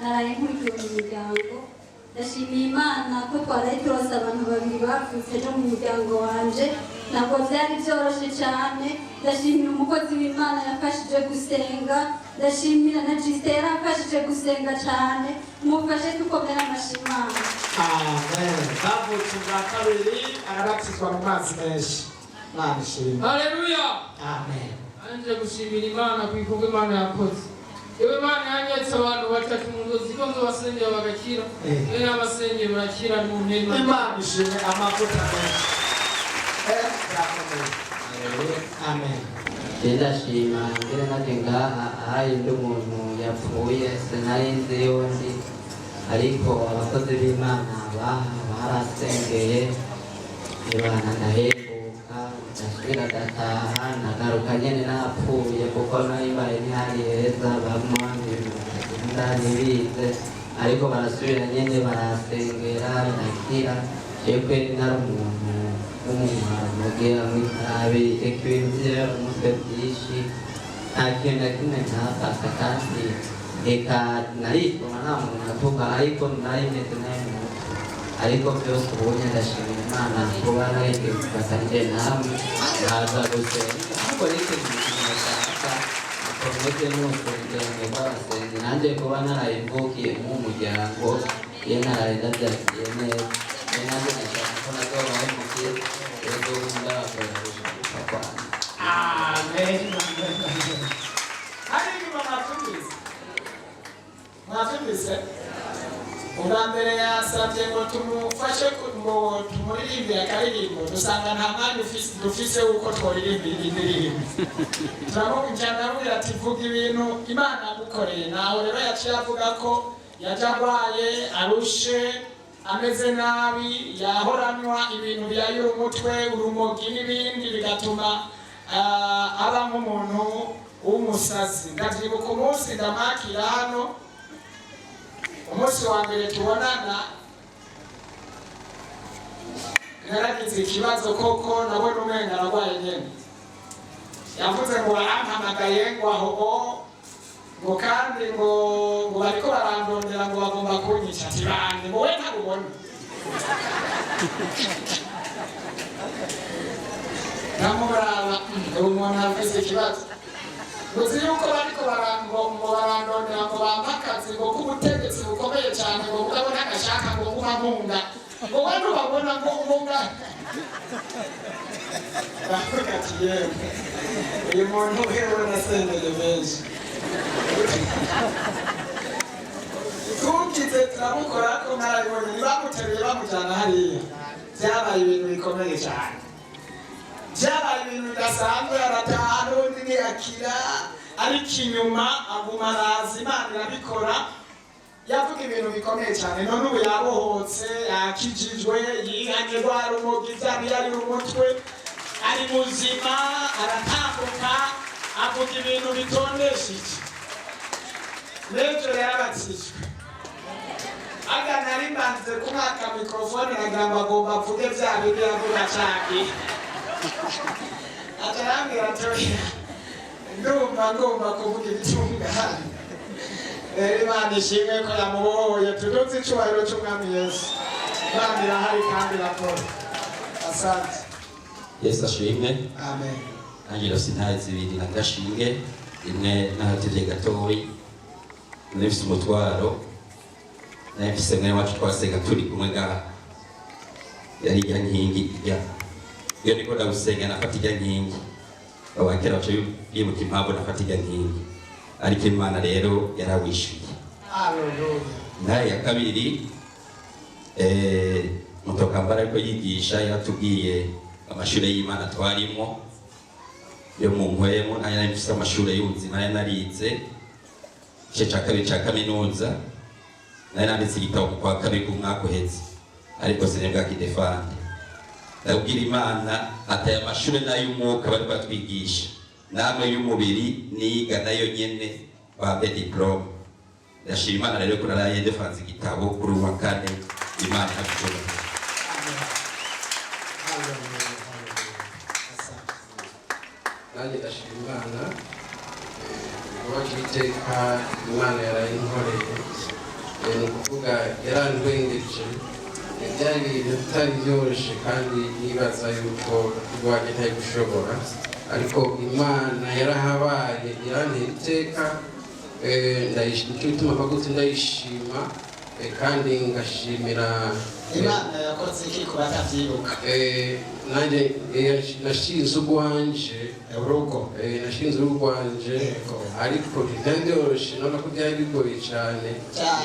naraye nkurikiwe mu muryango. Ndashimiye Imana ko twaraye turose abantu babiri bavutse no mu muryango wanje, ntabwo byari byoroshye cyane. Ndashimira umukozi w'Imana yafashije gusenga, ndashimira na Jisite yarafashije gusenga cyane. Mufashe dukomere amashyi Imana. Amen. Bavutse ubwa kabiri, arabatizwa mu mazi menshi. Imana ishimwe. Haleluya. Amen. Anje gushimira Imana ku bikorwa Imana yakoze. Yewe Imana yanyeretse abantu batatu mu nzozi ko nzobasengera bagakira. Rero abasengera barakira mu ntema. Imana ishimwe, amavuta menshi. Birakomeye. Amen. Je ndashima ngere naje ngaha ahari undi muntu yapfuye, sinari nzi yundi, ariko abakozi b'Imana baha barasengeye Imana ndahembuka, ndasubira ndataha, ndagaruka nyene napfuye kuko nari mbaye ntihari heza, bamwe ndabibize, ariko barasubira nyene barasengera ndakira. Jewe nari umuntu w'umumaro mw'itabi, eka ibintu vy'umutwe vyinshi, nta kintu na kimwe ntafata, kandi eka narituma nta muntu atuka, ariko nari meze nabi mu mutwe. Ariko byose ubonye ndashimira Imana kuba narigeze gufata nje namwe nkaza gusenga, ahubwo n'ikintu nashaka mukomeze musengera mwebwe abasenzi, nanjye kuba narayivukiye mu muryango iyo naraye ndavyakiye neza. Iyo nanjye nashaka ko nazobahemukiye ejo ndabakorera gushaka kwanjye. Amen. Amen. Amen. Hari inyuma mwatumvise? Mwatumvise? Ubwa mbere yasabye ngo tumufashe ngo tumuririmbire akaririmbo, dusanga nta mwanya dufise w'uko tworirimbira indirimbo. Turamubwira, aramubwira ati vuga ibintu Imana yagukoreye. Naho rero yaciye avuga ko yaje agwaye, arushe, ameze nabi, yahoranywa ibintu byayura umutwe, urumogi n'ibindi, bigatuma aba nk'umuntu w'umusazi. Ndavyibuka umunsi ndamwakira hano, umunsi wa mbere tubonana naragize ikibazo koko, nabona umenga aragwaye nyene. Yavuze ngo barampamagaye ngo aho ngo kandi ngo bariko barandondera ngo bagomba kunyica. Ati bande ngo we ntabubona. Ndamuraba, uwo muntu afise ikibazo. Uzi yuko bariko ngo barandondera ngo bampe akazi ngo k'ubutegetsi bukomeye cyane, ngo mugabo ntagashaka ngo nguma mpunga, ngo we ntubabona ngo mpunga. Ndavuga ati yewe uyu muntu wewe nasengeye benshi tukize turamukora ko ntarabibonye, ntibamuteruye bamujyana hariya, byabaye ibintu bikomeye cyane. Byabaye ibintu bidasanzwe, arataha n'ubundi ntiyakira, ariko inyuma aguma araza, Imana irabikora. Yavuga ibintu bikomeye cyane. None ubu yabohotse, yakijijwe, yihanye rwa rumogi, byari yari umutwe, ari muzima, aratambuka, avuga ibintu bitondesheje. N'ejo yarabatijwe. Aga nari mbanze kumwaka mikrofone nagira ngo agomba avuge bya bindi yavuga cyane, atarambwira ati oya, ndumva ngomba kuvuga ibitunganye. Rero Imana ishimwe ko yamubohoye. Tuduze icyubahiro cy'Umwami Yesu. Imana irahari kandi irakora. Asante. Yesu ashimwe. Amen. Nanjye rero sintaye zibiri na gashinge imwe nahatevye gatoyi, nari mfise umutwaro, nari mfise mwene wacu twasenga turi kumwe ngaha, yari irya nkingi irya. Iyo ndiko ndagusenga nafata irya nkingi, abakera baca bibuka impamvu nafata irya nkingi, ariko Imana rero yarawishyuye. Haleluya. Intare ya kabiri, Mutokambara ariko yigisha yaratubwiye amashure y'Imana twarimo yo mu nkwemo. Nari nari mfise amashure y'ubuzima, nari narize igice ca kabiri ca kaminuza, nari nanditse igitabo mu kwa kabiri k'umwaka uheze, ariko sinibwakidefande. Ndabwira Imana ati aya mashure n'ay'umwuka bari batwigisha namwe y'umubiri niga nayo nyene bampe diplome. Ndashima Imana rero ko naraye ndefanze igitabo kuri uwa kane. Imana ihabwe. Nanjye ndashima Imana kuba iteka Imana yarayinkoreye. Ni ukuvuga yarandwengeje. Byari ibintu bitari byoroshye kandi nibaza yuko rwanjye ntari gushobora, ariko Imana yarahabaye irantera iteka. Nicyo gituma mpagurutse ndayishima, kandi ngashimira Imana yakoze iki ku batavyibuka? Nanjye nashinze urwanje urugo, nashinze urwanje, ariko ntibyari byoroshe, nabona ko byari bigoye cyane.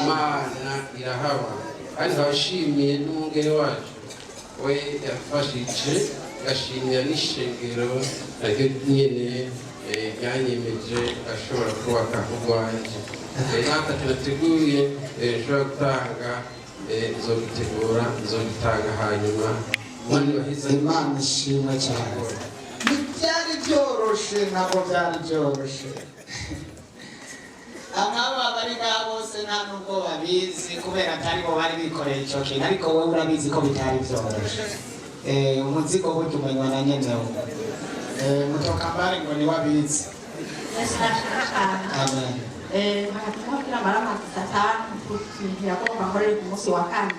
Imana irahaba kandi nkabashimiye n'umwungere wacu we yafashije, ngashimira n'ishengero naryo nyene ryanyemeje ashobora kubaka urwanje. Natatu nateguye nshobora gutanga, nzogitegura, nzogitanga hanyuma. Imana ishimwe cyane. Ntibyari byoroshe, ntabwo byari byoroshe. Ababa bari ngaha bose nta nubwo babizi kubera atari bo bari bikoreye ico kintu, ariko wowe urabizi ko bitari byoroshe. Umuzigo burya umenywa na nyenewo. Mutokambare ngo niwe abizi. Amen. Nkakubwira maramazi satani ku kintu yagomba nkorere ku munsi wa kane.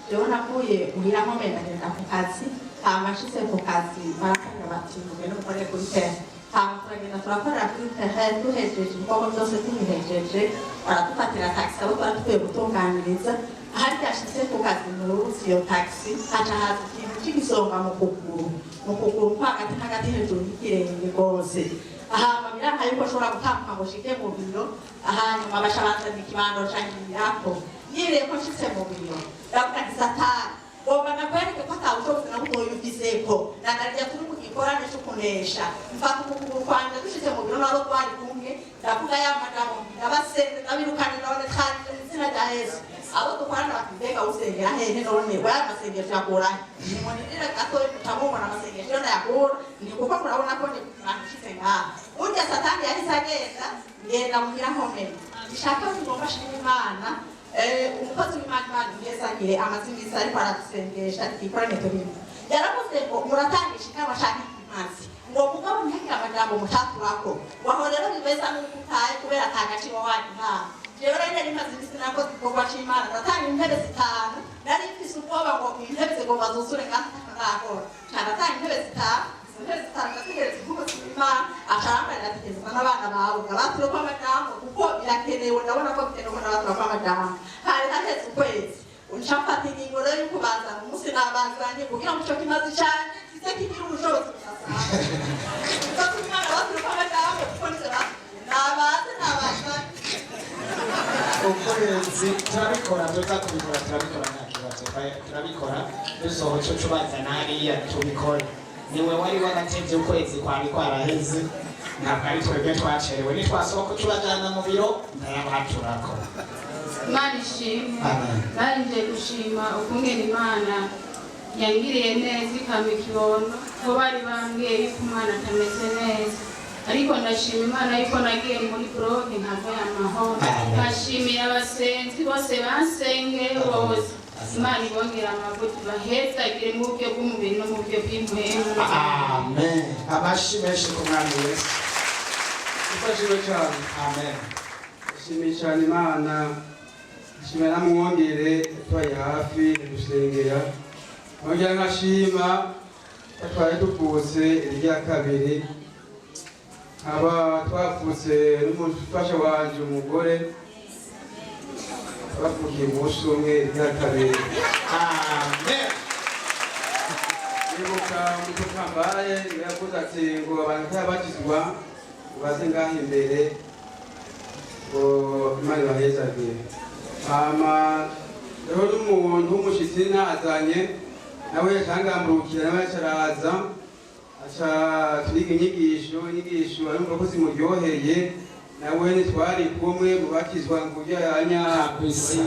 Jewe navuye muhira nkomeye, ndagenda ku kazi. Hama nshitse ku kazi barakubwira bati mugende mukorere kuri terrain. Hama turagenda turakorera kuri terrain, duhejeje ibikorwa byose tubihejeje, baradufatira taxi abo twari tuvuye gutunganiriza. Ahari yashitse ku kazi nurutse iyo taxi, haca haza ikintu c'igisonga mu kuguru nko hagati hagati hejuru y'ikirenge rwose. Hama biranka yuko nshobora gutambuka ngo nshike mu biro. Hanyuma baca bazana ikibando cangirako niriye ko nshitse mu biro, ndavuga nti satani, ngomba nakwereke ko ata bushobozi na butoyi ufiseko, nanarya turi mu gikorane co kunesha. Mfata ukuguru kwanje, dushitse mu biro nabo twari kumwe, ndavuga ya majambo, ndabasenze, ndabirukanye, none twarije mu izina rya Yesu. Abo dukorana bati mbega usengera hehe? None waya masengesho yakurahe? Nimunirire gatoyi mucamubona amasengesho yo ndayakura, ni kuko murabona ko nshitse ngaha. Burya satani yahise agenda, ngenda muhira nkomeye. Nshaka ngomba shima Imana. Umukozi w'Imana, Imana imwezagire, amaze iminsi ariko aradusengesha igikorane turimo. Yaravuze ngo muratangisha inama canke ikimazi, ngo mugabo ntihagire amajambo mutaturako. Waho rero bimeza n'uko utaye kubera ata gaciro wagihawe. Jewe rero nari maze iminsi nakoze igikorwa c'Imana, ndatanga intebe zitanu. Nari mfise ubwoba ngo intebe zigomba zuzure kandi ntacyo ndakora. Ca ndatanga intebe zitanu. Izo ntebe zitanu ndazihereza umukozi w'Imana, aca arambarira ati genda uzane abana bawe ngabatureko amajambo, kuko birakenewe, ndabona ko bikenewe ko ndabaturako amajambo. Hari haheze ukwezi, nca mfata ingingo rero yo kubazana. Umunsi nabazanye kugira ngo ico kimazi canje kize kigira ubushobozi budasanzwe. Umukozi w'Imana batureko amajambo kuko nize nabaze nabazanye. Ukwezi turabikora, tuza kubikora, turabikora nta kibazo. Turabikora, dusohoce tubazana hariya tubikore. Niwe wari waratevye, ukwezi kwari kwaraheze. Ntabwo ari twebwe twacerewe, nitwasohoka tubajana mu biro ndayabaturako. Imana ishimwe. Amen. Nanje gushima ukungena Imana yangiriye neza ikampa ikibondo, ko bari bambwiye yuko umwana atameze neza, ariko ndashima Imana yuko nagiye muri bloc nkavayo amahoro. Nkashimira abasenzi bose bansengeye bose. Imana ibongera amavuta, bahezagire mu buryo bw'umubiri no mu buryo bw'impwemu. Amen. Amashi menshi ku Mwami Yesu. Ifashijwe cyane. Amen. Nshimiye cyane Imana, nshimira namwongere tubaye hafi dusengera, nkongera nkashima ko twari tuvutse irya kabiri, nkaba twavutse n'umufasha wanje umugore, twavukiye umunsi umwe irya kabiri. Amen. Nibuka umutokambaye yavuze ati ngo abantu batabakizwa ngo baze ngaha imbere ngo Imana ibahezagire. Hama rero n'umuntu w'umushitsi nazanye nawe yacangamburukira, nawe acaraza aca turiga inyigisho arumva ko zimuryoheye, nawe ntitwari kumwe mu bakizwa ngo ujya yanya. Kabisa.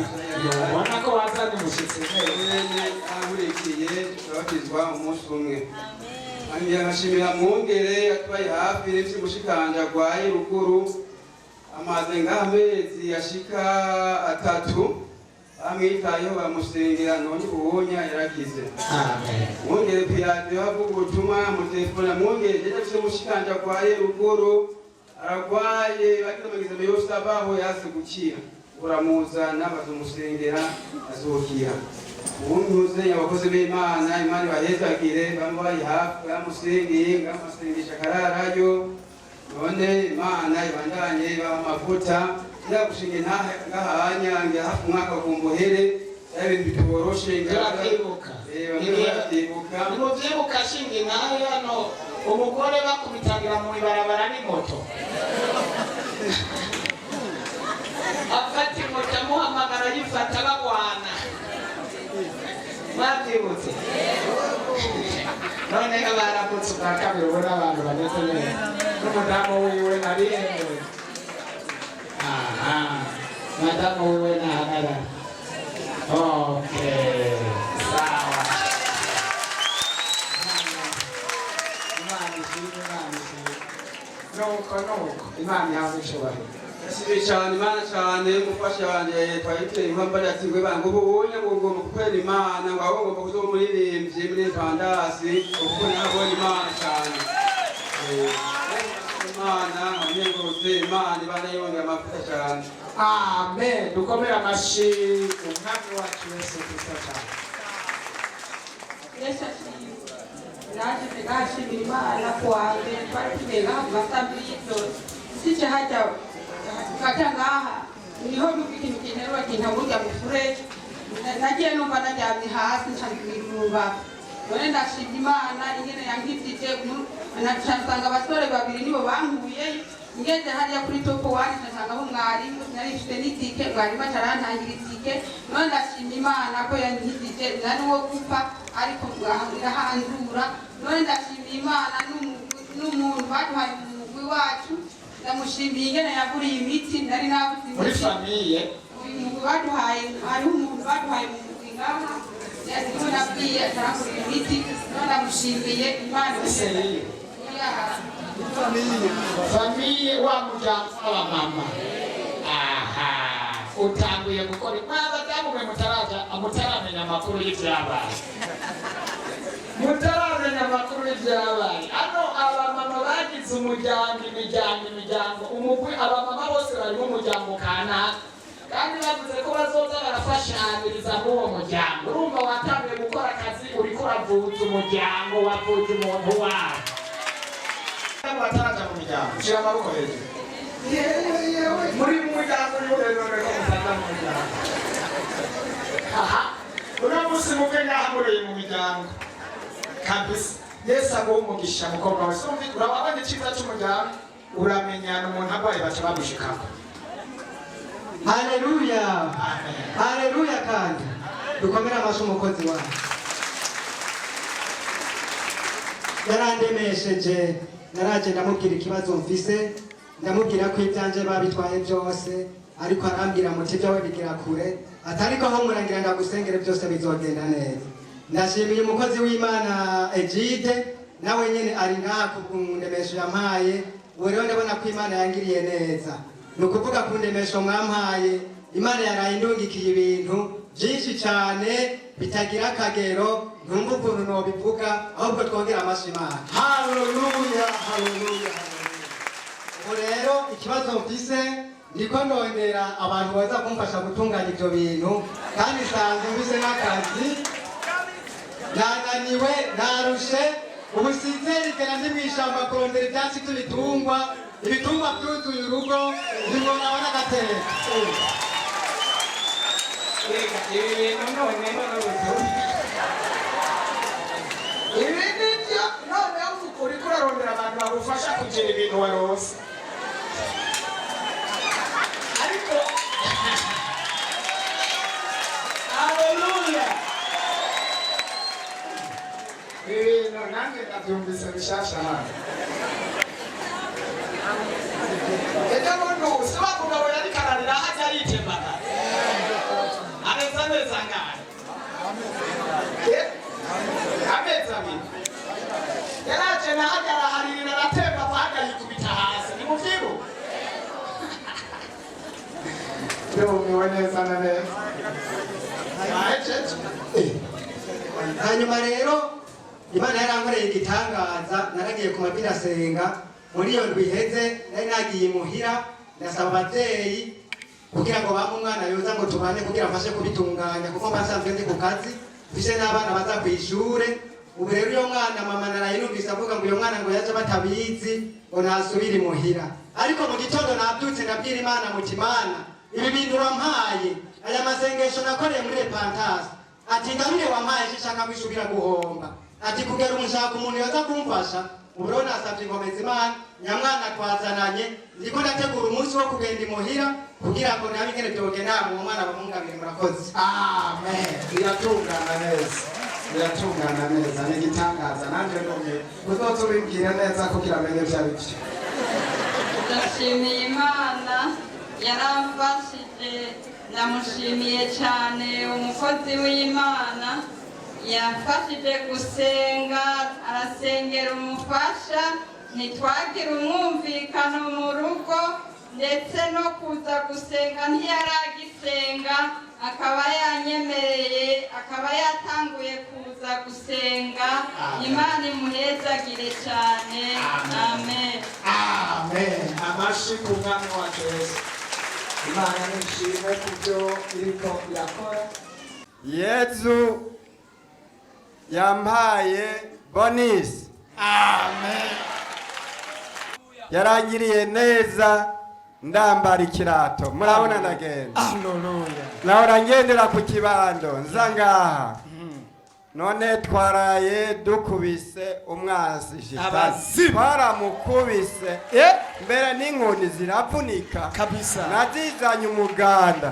Ubona ko wazanye umushitsi. Wene ankurikiye turabatizwa umunsi umwe. Hanyuma nkashimira mwungere yatubaye hafi n'ivyo mushikanje agwaye ruguru, amaze nk'amezi ashika 3 bamwitayeho bamusengera, none ubunya yarakize. Mwungere kwiradiyo avuga ubutumwa, mutelefona mwungere jeje mfise mushikanje agwaye ruguru, aragwaye bagize amagizame yose abaho yase gukira, uramuzana bazomusengera azokira. Ubunyuze abakozi b'Imana, Imana ibahezagire, bamwe bari hafi bamusengeye ngamusengesha akararayo, none Imana ibandanye ibaha amavuta. Ndagushinga intahe ngahanya ngira hafi umwaka kumbohere, ari ibintu bitoroshe. Turakwibuka. Bamwe baravyibuka. Nimuvyibuka shinga intahe hano umugore bakubitagira mu ibarabara n'imoto, afata imoto amuhamagara yifata bagwana. Mwavyibutse? Noneho baravutse ubwa kabiri, ubona abantu bameze neza n'umudamu wiwe ariyemewe. Aha, madamu wiwe nahagarara. Okay, sawa. Imana ishimwe, Imana ishimwe. Nuko nuko Imana ihabwe icubahiro. Ndashimiye cyane Imana cyane umufasha wanje twari turi impamba ati ngo banga ubu ubonye ngo ngomba gukorera Imana, ngo ahubwo ngomba kuzoba umuririmbyi muri Fandasi, kuko nabonye Imana cyane. Imana nkengurutse Imana ibana yongera amavuta cyane. Amen. Dukomere amashi Umwami wacu Yesu Kristo cyane. Yesu ashimwe. Naje ndashimira Imana ku wa mbere twari tugiye ngaha ku masaha y'ijoro, nsice hajya kata ngaha niho numva ikintu kinterura kintaburya mu fureji. Nagiye numva naryamye hasi nca mu mbavu. None ndashima Imana ingene yankijije, naca nsanga abasore babiri nibo bankuyeyo. Ngeze hariya kuri Top One nca nsangaho mwarimu, nari mfite n'itike, mwarimu aca arantangira itike. None ndashima Imana ko yankijije, nari uwo gupfa ariko irahandura. None ndashimiye Imana n'umuntu baduhaye umugwi wacu, ndamushimiye ingene yaguriye imiti nari nabuze Muri imiti. famille. Uyu mugwi baduhaye, hariho umuntu baduhaye mu mugwi ngaha niwe nabwiye atarangurira imiti. None ndamushimiye Imana. Sérieux? Famille, wa muryango w'abamama. Aha, utanguye gukora mwabadamu mwe mutaraja mutaramenya amakuru y'ivyabaye, mutaramenya amakuru y'ivyabaye hano. Abamama bagize umuryango, imiryango, imiryango, umugwi. Abamama bose bari mu muryango kanaka, kandi bavuze ko bazoza barafashaniriza muri uwo muryango. Urumva watanguye gukora akazi, uriko uravuza umuryango, wavuje umuntu wawe. Bataraja mu miryango, shira amaboko hejuru. Yewe, muri mu muryango niho rero ko mutaja mu muryango. Aha uno munsi muve ngaha mureye mu miryango kabisa. Yesu aguhe umugisha, mukobwa wawe. Sumvi urababona icyiza cy'umuryango, uramenyana, umuntu arwaye baca bamushikako. Haleluya, haleluya! Kandi dukomere amashyi umukozi wacu. Yarandemesheje, naraje ndamubwira ikibazo mfise, ndamubwira ko ibyanje babitwaye byose, ariko arambwira muti ibyawe bigira kure, atariko aho murangira ndagusengere byose bizogenda neza. Ndashimiye umukozi w'Imana Egide, nawe nyene ari ngaha ku ndemesho yampaye. Ubu rero ndabona ko Imana yangiriye neza. Ni ukuvuga ku ndemesho mwampaye, Imana yaraye indungikiye ibintu byinshi cyane bitagira akagero, ntumva ukuntu nobivuga, ahubwo twongera amashyi Imana. Haleluya, haleluya. Ubu rero ikibazo mfise, ndiko ndondera abantu baza kumfasha gutunganya ibyo bintu, kandi nsanzwe mfise n'akazi, nananiwe, narushe. Ubu sinzerigera ndi mw'ishamba kurondera ibyatsi by'ibitungwa, ibitungwa byuzuye urugo, ntimworaba n'agateka. Reka ibi bintu noneho n'ubutumwa. Ibi nibyo noneho uriko urarondera abantu bagufasha kugira ibintu waronse. Ariko haleluya, ibi bintu nanjye ndabyumvise bishasha hano. Ejo bundi si wa mugabo yariko ararira hajya aritembaga amezi amezi angahe? Amezi 2 yaraje nahajya araharirira aratemba apfa yikubita hasi. Nimuvyibuka? Ndumiwe neza na neza. Bahejeje. Hanyuma rero Imana yarankoreye igitangaza, naragiye ku mavi ndasenga. Muri iyo ndwi iheze nari nagiye imuhira, ndasaba abavyeyi kugira ngo bampe umwana yoza ngo tubane, kugira mfashe kubitunganya, kuko mba nsanzwe ndi ku kazi, mfise n'abana baza kw'ishure. Ubu rero uyo mwana mama narayinumvise avuga ngo uyo mwana ngo yaje batabizi, ngo ntasubire imuhira. Ariko mu gitondo nabyutse ndabwira Imana muti Imana, ibi bintu wampaye, aya masengesho nakoreye muri repentance, ati ingabire wampaye sinshaka kwisubira guhomba, ati kugera umushaka umuntu yoza kumfasha. Ubu rero nasabye inkomezi Imana, nyamwana twazananye, ndiko ndategura umunsi wo kugenda imuhira kugira ngo nabe ingene vyogenda, uwo mwana bamungabire. Murakoze. Amen. Biratungana neza, biratungana neza, ni igitangaza. Nanjye ndumiwe, uzoze ubimbwire neza kugira amenye ivyo ari vyo. Ndashimiye Imana yaramfashije, ndamushimiye cyane umukozi w'Imana yamfashije gusenga, arasengera umufasha, ntitwagira umwumvikano mu rugo, ndetse no kuza gusenga ntiyaragisenga, akaba yanyemereye, akaba yatanguye kuza gusenga. Imana imuhezagire cyane. Amen. Amen. Amashi ku mwami wacu Yesu. Imana nishimwe ku byo iriko irakora. Yezu yampaye bonisi. Amen. Yarangiriye neza, ndambara ikirato, murabona ndagenda. Haleluya. Nahora ngendera ku kibando nza ngaha, none twaraye dukubise umwansi shitani, Abazimu. twaramukubise mbere n'inkoni ziravunika kabisa, nazizanye umuganda.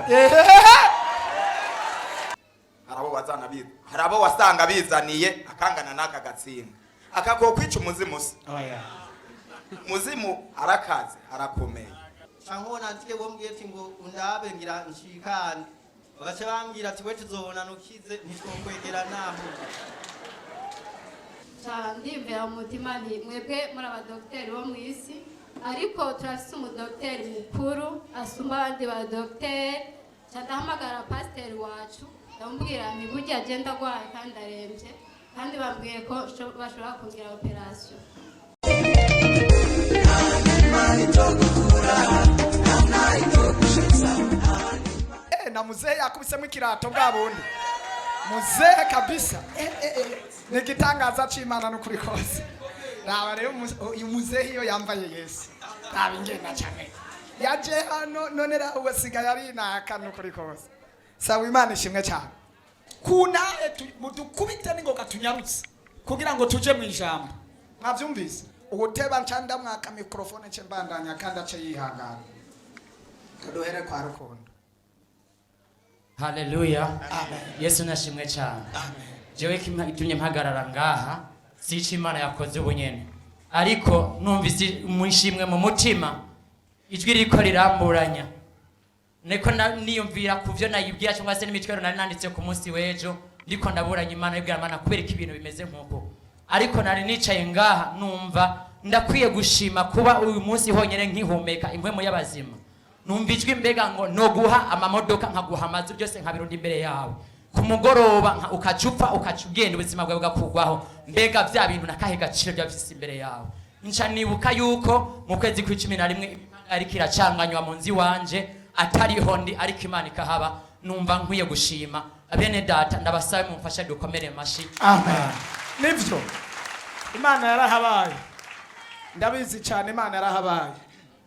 Hari abo wasanga bizaniye akangana n'aka gatsinga akakokwica umuzimu se. Muzimu arakaze, arakomeye. Aho nanzike bombwiye ati ngo undabe ngira nshikane, bagaca bambwira ati we tuzobona nukize, ntitwokwegera naho. Ndiyumvira mu mutima nti mwebwe muri abadogiteri bo mu isi, ariko turafise umudogiteri mukuru asumba abandi badogiteri. Nca ndahamagara pasiteri wacu, ndamubwira nti burya agenda agwaye kandi arembye, kandi bambwiye ko bashobora kugira operasiyo. Na muzehe yakubisemo ikirato bwa bundi muzehe kabisa. Ni igitangaza c'Imana n'ukuri kose. Raba rero uyu muzehe iyo yambaye Yesu, raba ingena cane yaje hano none raba ubu asigaye ari inaka n'ukuri kose. Sawa, Imana ishimwe cyane. Kunahe mudukubite n'ingoga tunyarutse kugira ngo tuje mu ijambo. Mwavyumvise? Uwuteba nca ndamwaka mikrofone nce mbandanya kandi ace yihangana. Tuduhere kwa Rukundo. Haleluya. Yesu nashimwe cyane. Jewe itumye mpagarara ngaha Si ico Imana yakoze ubu nyene, ariko numvise mu ishimwe mu mutima, ijwi ririko riramburanya, niko niyumvira ku byo nayibwira cyangwa se n'imitwaro nari nanditse ku munsi w'ejo, ndiko ndaburanya Imana, ibwira Imana kubera ko ibintu bimeze nk'uko. Ariko nari nicaye ngaha numva ndakwiye gushima kuba uyu munsi honyine nkihumeka impwemu y'abazima. Numva ijwi mbega ngo noguha amamodoka, nkaguha amazu, byose nkabirunda imbere yawe, ku mugoroba ukaca upfa, ukaca ugenda, ubuzima bwawe bugakugwaho. Mbega bya bintu nakahe gaciro byaba bifise imbere yawe? Nca nibuka yuko mu kwezi kw'11 imipanga yariko iracanganywa mu nzu iwanje, atariho ndi, ariko Imana ikahaba. Numva nkwiye gushima. Bene data, ndabasabe mumfashe dukomere mashi. Amen. Nivyo, Imana yarahabaye, ndabizi cyane. Imana yarahabaye,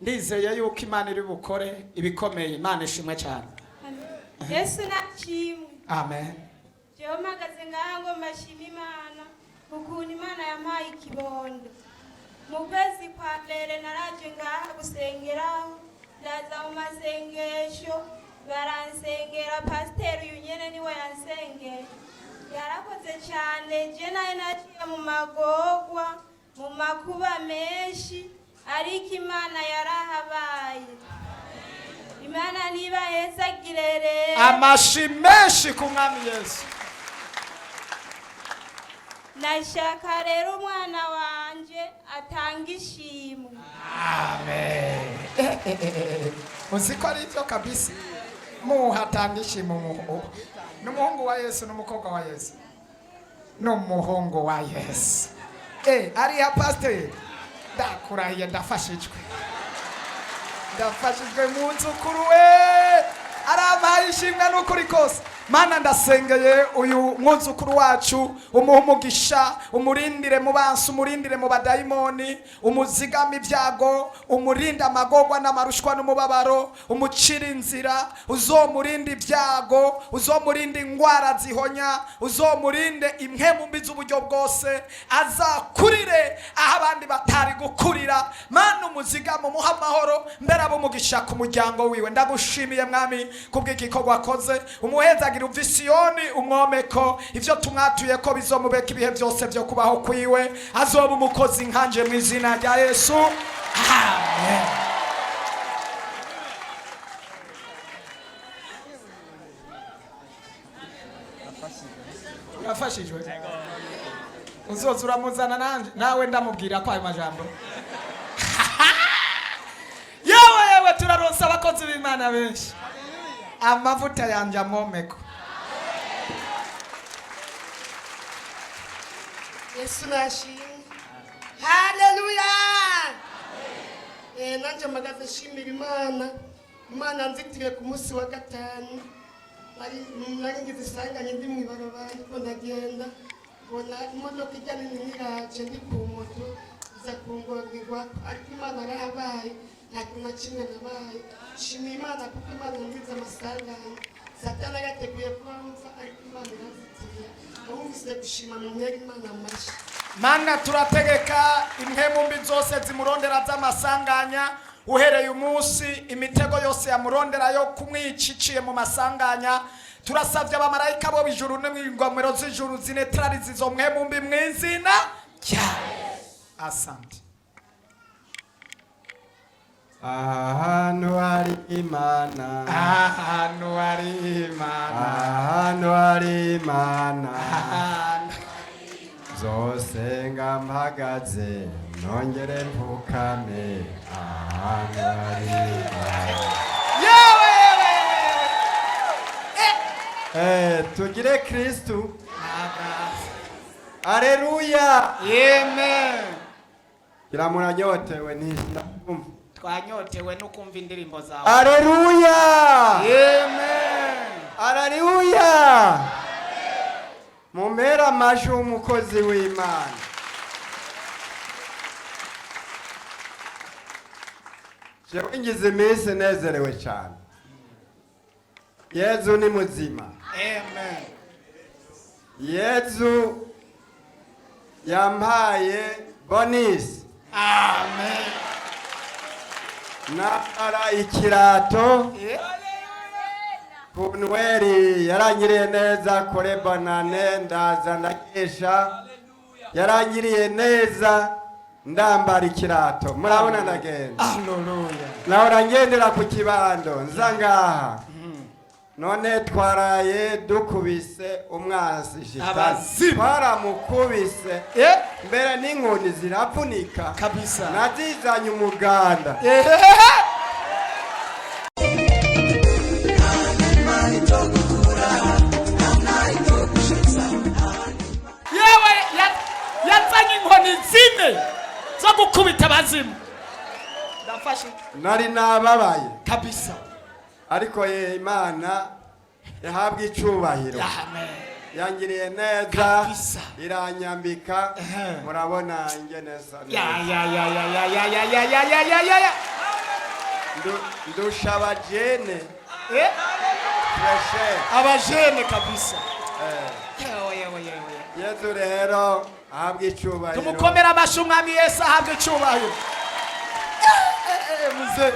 ndizeye yuko Imana iri bukore ibikomeye. Imana ishimwe cyane. Yesu nashimwe. Amen. Jewe mpagaze ngaha ngo mbashime Imana ukuntu Imana yampaye ikibondo. Mu kwezi kwa mbere naraje ngaha gusengeraho, ndaza mu masengesho baransengera. Pasiteri uyu nyene niwe yansengeye, yarakoze cyane. Je nayo naciye mu magorwa, mu makuba menshi, ariko Imana yarahabaye. Imana nibahezagire rero. Amashi menshi ku Mwami Yesu. Nashaka rero umwana wanje atanga ishimwe. Amen. Uzi ko ari byo kabisa, muhatanga ishimwe. N'umuhungu wa Yesu, n'umukobwa wa Yesu, n'umuhungu wa Yesu. Ariya pasiteri, ndakurahiye, ndafashijwe, ndafashijwe. Mu nzukuru we arampaye ishimwe n'ukuri kose. Mana, ndasengeye uyu mwuzukuru wacu, umuhe umugisha, umurindire mu bansi, umurindire mu badayimoni, umuzigame ibyago, umurinde amagorwa n'amarushwa n'umubabaro, umucire inzira, uzomurinde ibyago, uzomurinde indwara zihonya, uzomurinde impwemu mbi z'uburyo bwose, azakurire aho abandi batari gukurira. Mana, umuzigame, umuhe amahoro, mbere abe umugisha ku muryango wiwe. Ndagushimiye Mwami kubw'igikorwa akoze. Umuhezagira uva Isiyoni, umwomeko ivyo tumwatuye ko bizomubeka ibihe byose byo kubaho kwiwe, azoba umukozi nkanje, mu izina rya Yesu, amen. Urafashijwe, uzoza uramuzana nanje nawe ndamubwira ko ayo majambo. Yewe yewe, turaronsa abakozi b'Imana benshi. Amavuta yanje amwomeko. Yesu nashimwe, haleluya. Nanjye mpagaze nshimira Imana. Imana nzitiriye ku munsi wa gatanu. Nari ngize isanganye, ndi mu ibarabara ariko ndagenda, mbona imodoka ijya nini niraje, ndi ku moto, iza kungongerwa, ariko Imana yarahabaye, nta kintu na kimwe nabaye. Nshimiye Imana kuko Imana nziza amasanganya Satani yarateguye ko mfa, ariko Imana iranzitiriye. Abumvise gushima mu ntera Imana amashyi. Mana, turategeka impwemu mbi zose zimurondera z'amasanganya, uhereye umunsi imitego yose yamurondera yo kumwica iciye mu masanganya, turasabye abamarayika bo bijuru n'ingomero z'ijuru zinetralize izo mpwemu mbi mu izina rya. Asante. Ahantu hari Imana. Ahantu hari Imana. Ahantu hari Imana, zosenga mpagaze nongere mpfukame. Ahantu hari Imana. Yewe yewe. Tugire Kristu. Aleluya. Amen. Kila muranyotewe ntindakumva. Twanyotewe no kumva indirimbo zawe. Aleluya. Amen. Aleluya. Mumera amashi umukozi w'Imana. Jewe ngize iminsi nezerewe cyane. Yezu ni muzima. Amen. Yezu yampaye bonisi. Amen. Nambara ikirato ku Nweri, yarangiriye neza kuri bonane, ndaza ndakesha. Yarangiriye neza, ndambara ikirato, murabona ndagenda. Haleluya. Nahora ngendera ku kibando nza ngaha, none twaraye dukubise umwansi shitani. Abazimu. Twaramukubise mbere n'inkoni ziravunika kabisa. Nazizanye umuganda. Yewe, yazanye inkoni zine zo gukubita abazimu. Ndafashe. Nari nababaye kabisa, ariko ye Imana yahabwa icubahiro. Amen. Yangiriye neza, iranyambika, murabona ingene nsa neza. Ya ya ya ya ya ya ya ya ya ya ya ya ya. Ndusha abajene. Freshe. Abajene kabisa. Yewe, yewe, yewe. Yezu rero ahabwa icubahiro. Tumukomere amashyi Umwami Yesu ahabwe icyubahiro. Muze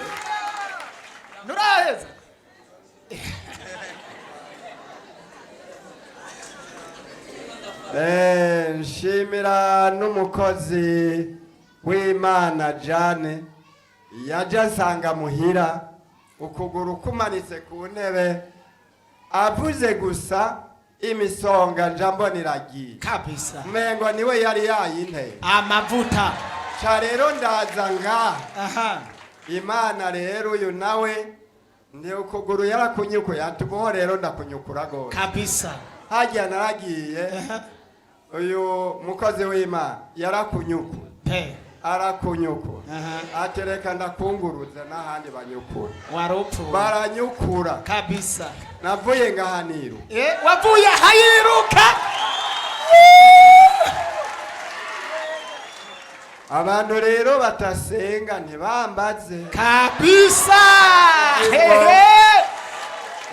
nturaheza. Nshimira n'umukozi w'Imana Jane yaje asanga muhira ukuguru kumanitse ku ntebe, avuze gusa imisonga nja mbona iragiye kabisa. Umengo niwe yari yayinteye amavuta. Ca rero ndaza ngaha. Imana rero uyu nawe ndi ukuguru yarakunyukuye, ati: "Ubuho rero ndakunyukura gose." Kabisa. Hagiye naragiye, uyu mukozi w'Imana yarakunyukura pe, arakunyukura, atereka ndakunguruza n'ahandi banyukura. Warupfuye. Baranyukura kabisa. Navuye ngahaniro. Wavuye ahayiruka. Abantu rero batasenga ntibambaze. Kabisa. Hehe.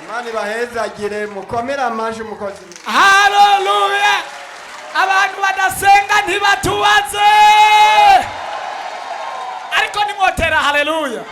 Imana ibahezagire, mukomere amaji umukozi. Haleluya! Abantu badasenga ntibatubaze, ariko nimwotera haleluya.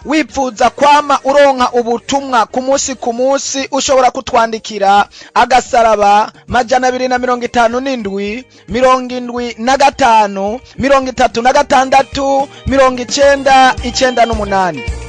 Wipfuza kwama uronka ubutumwa ku munsi ku munsi, ushobora kutwandikira agasaraba 257 75 36 90 98.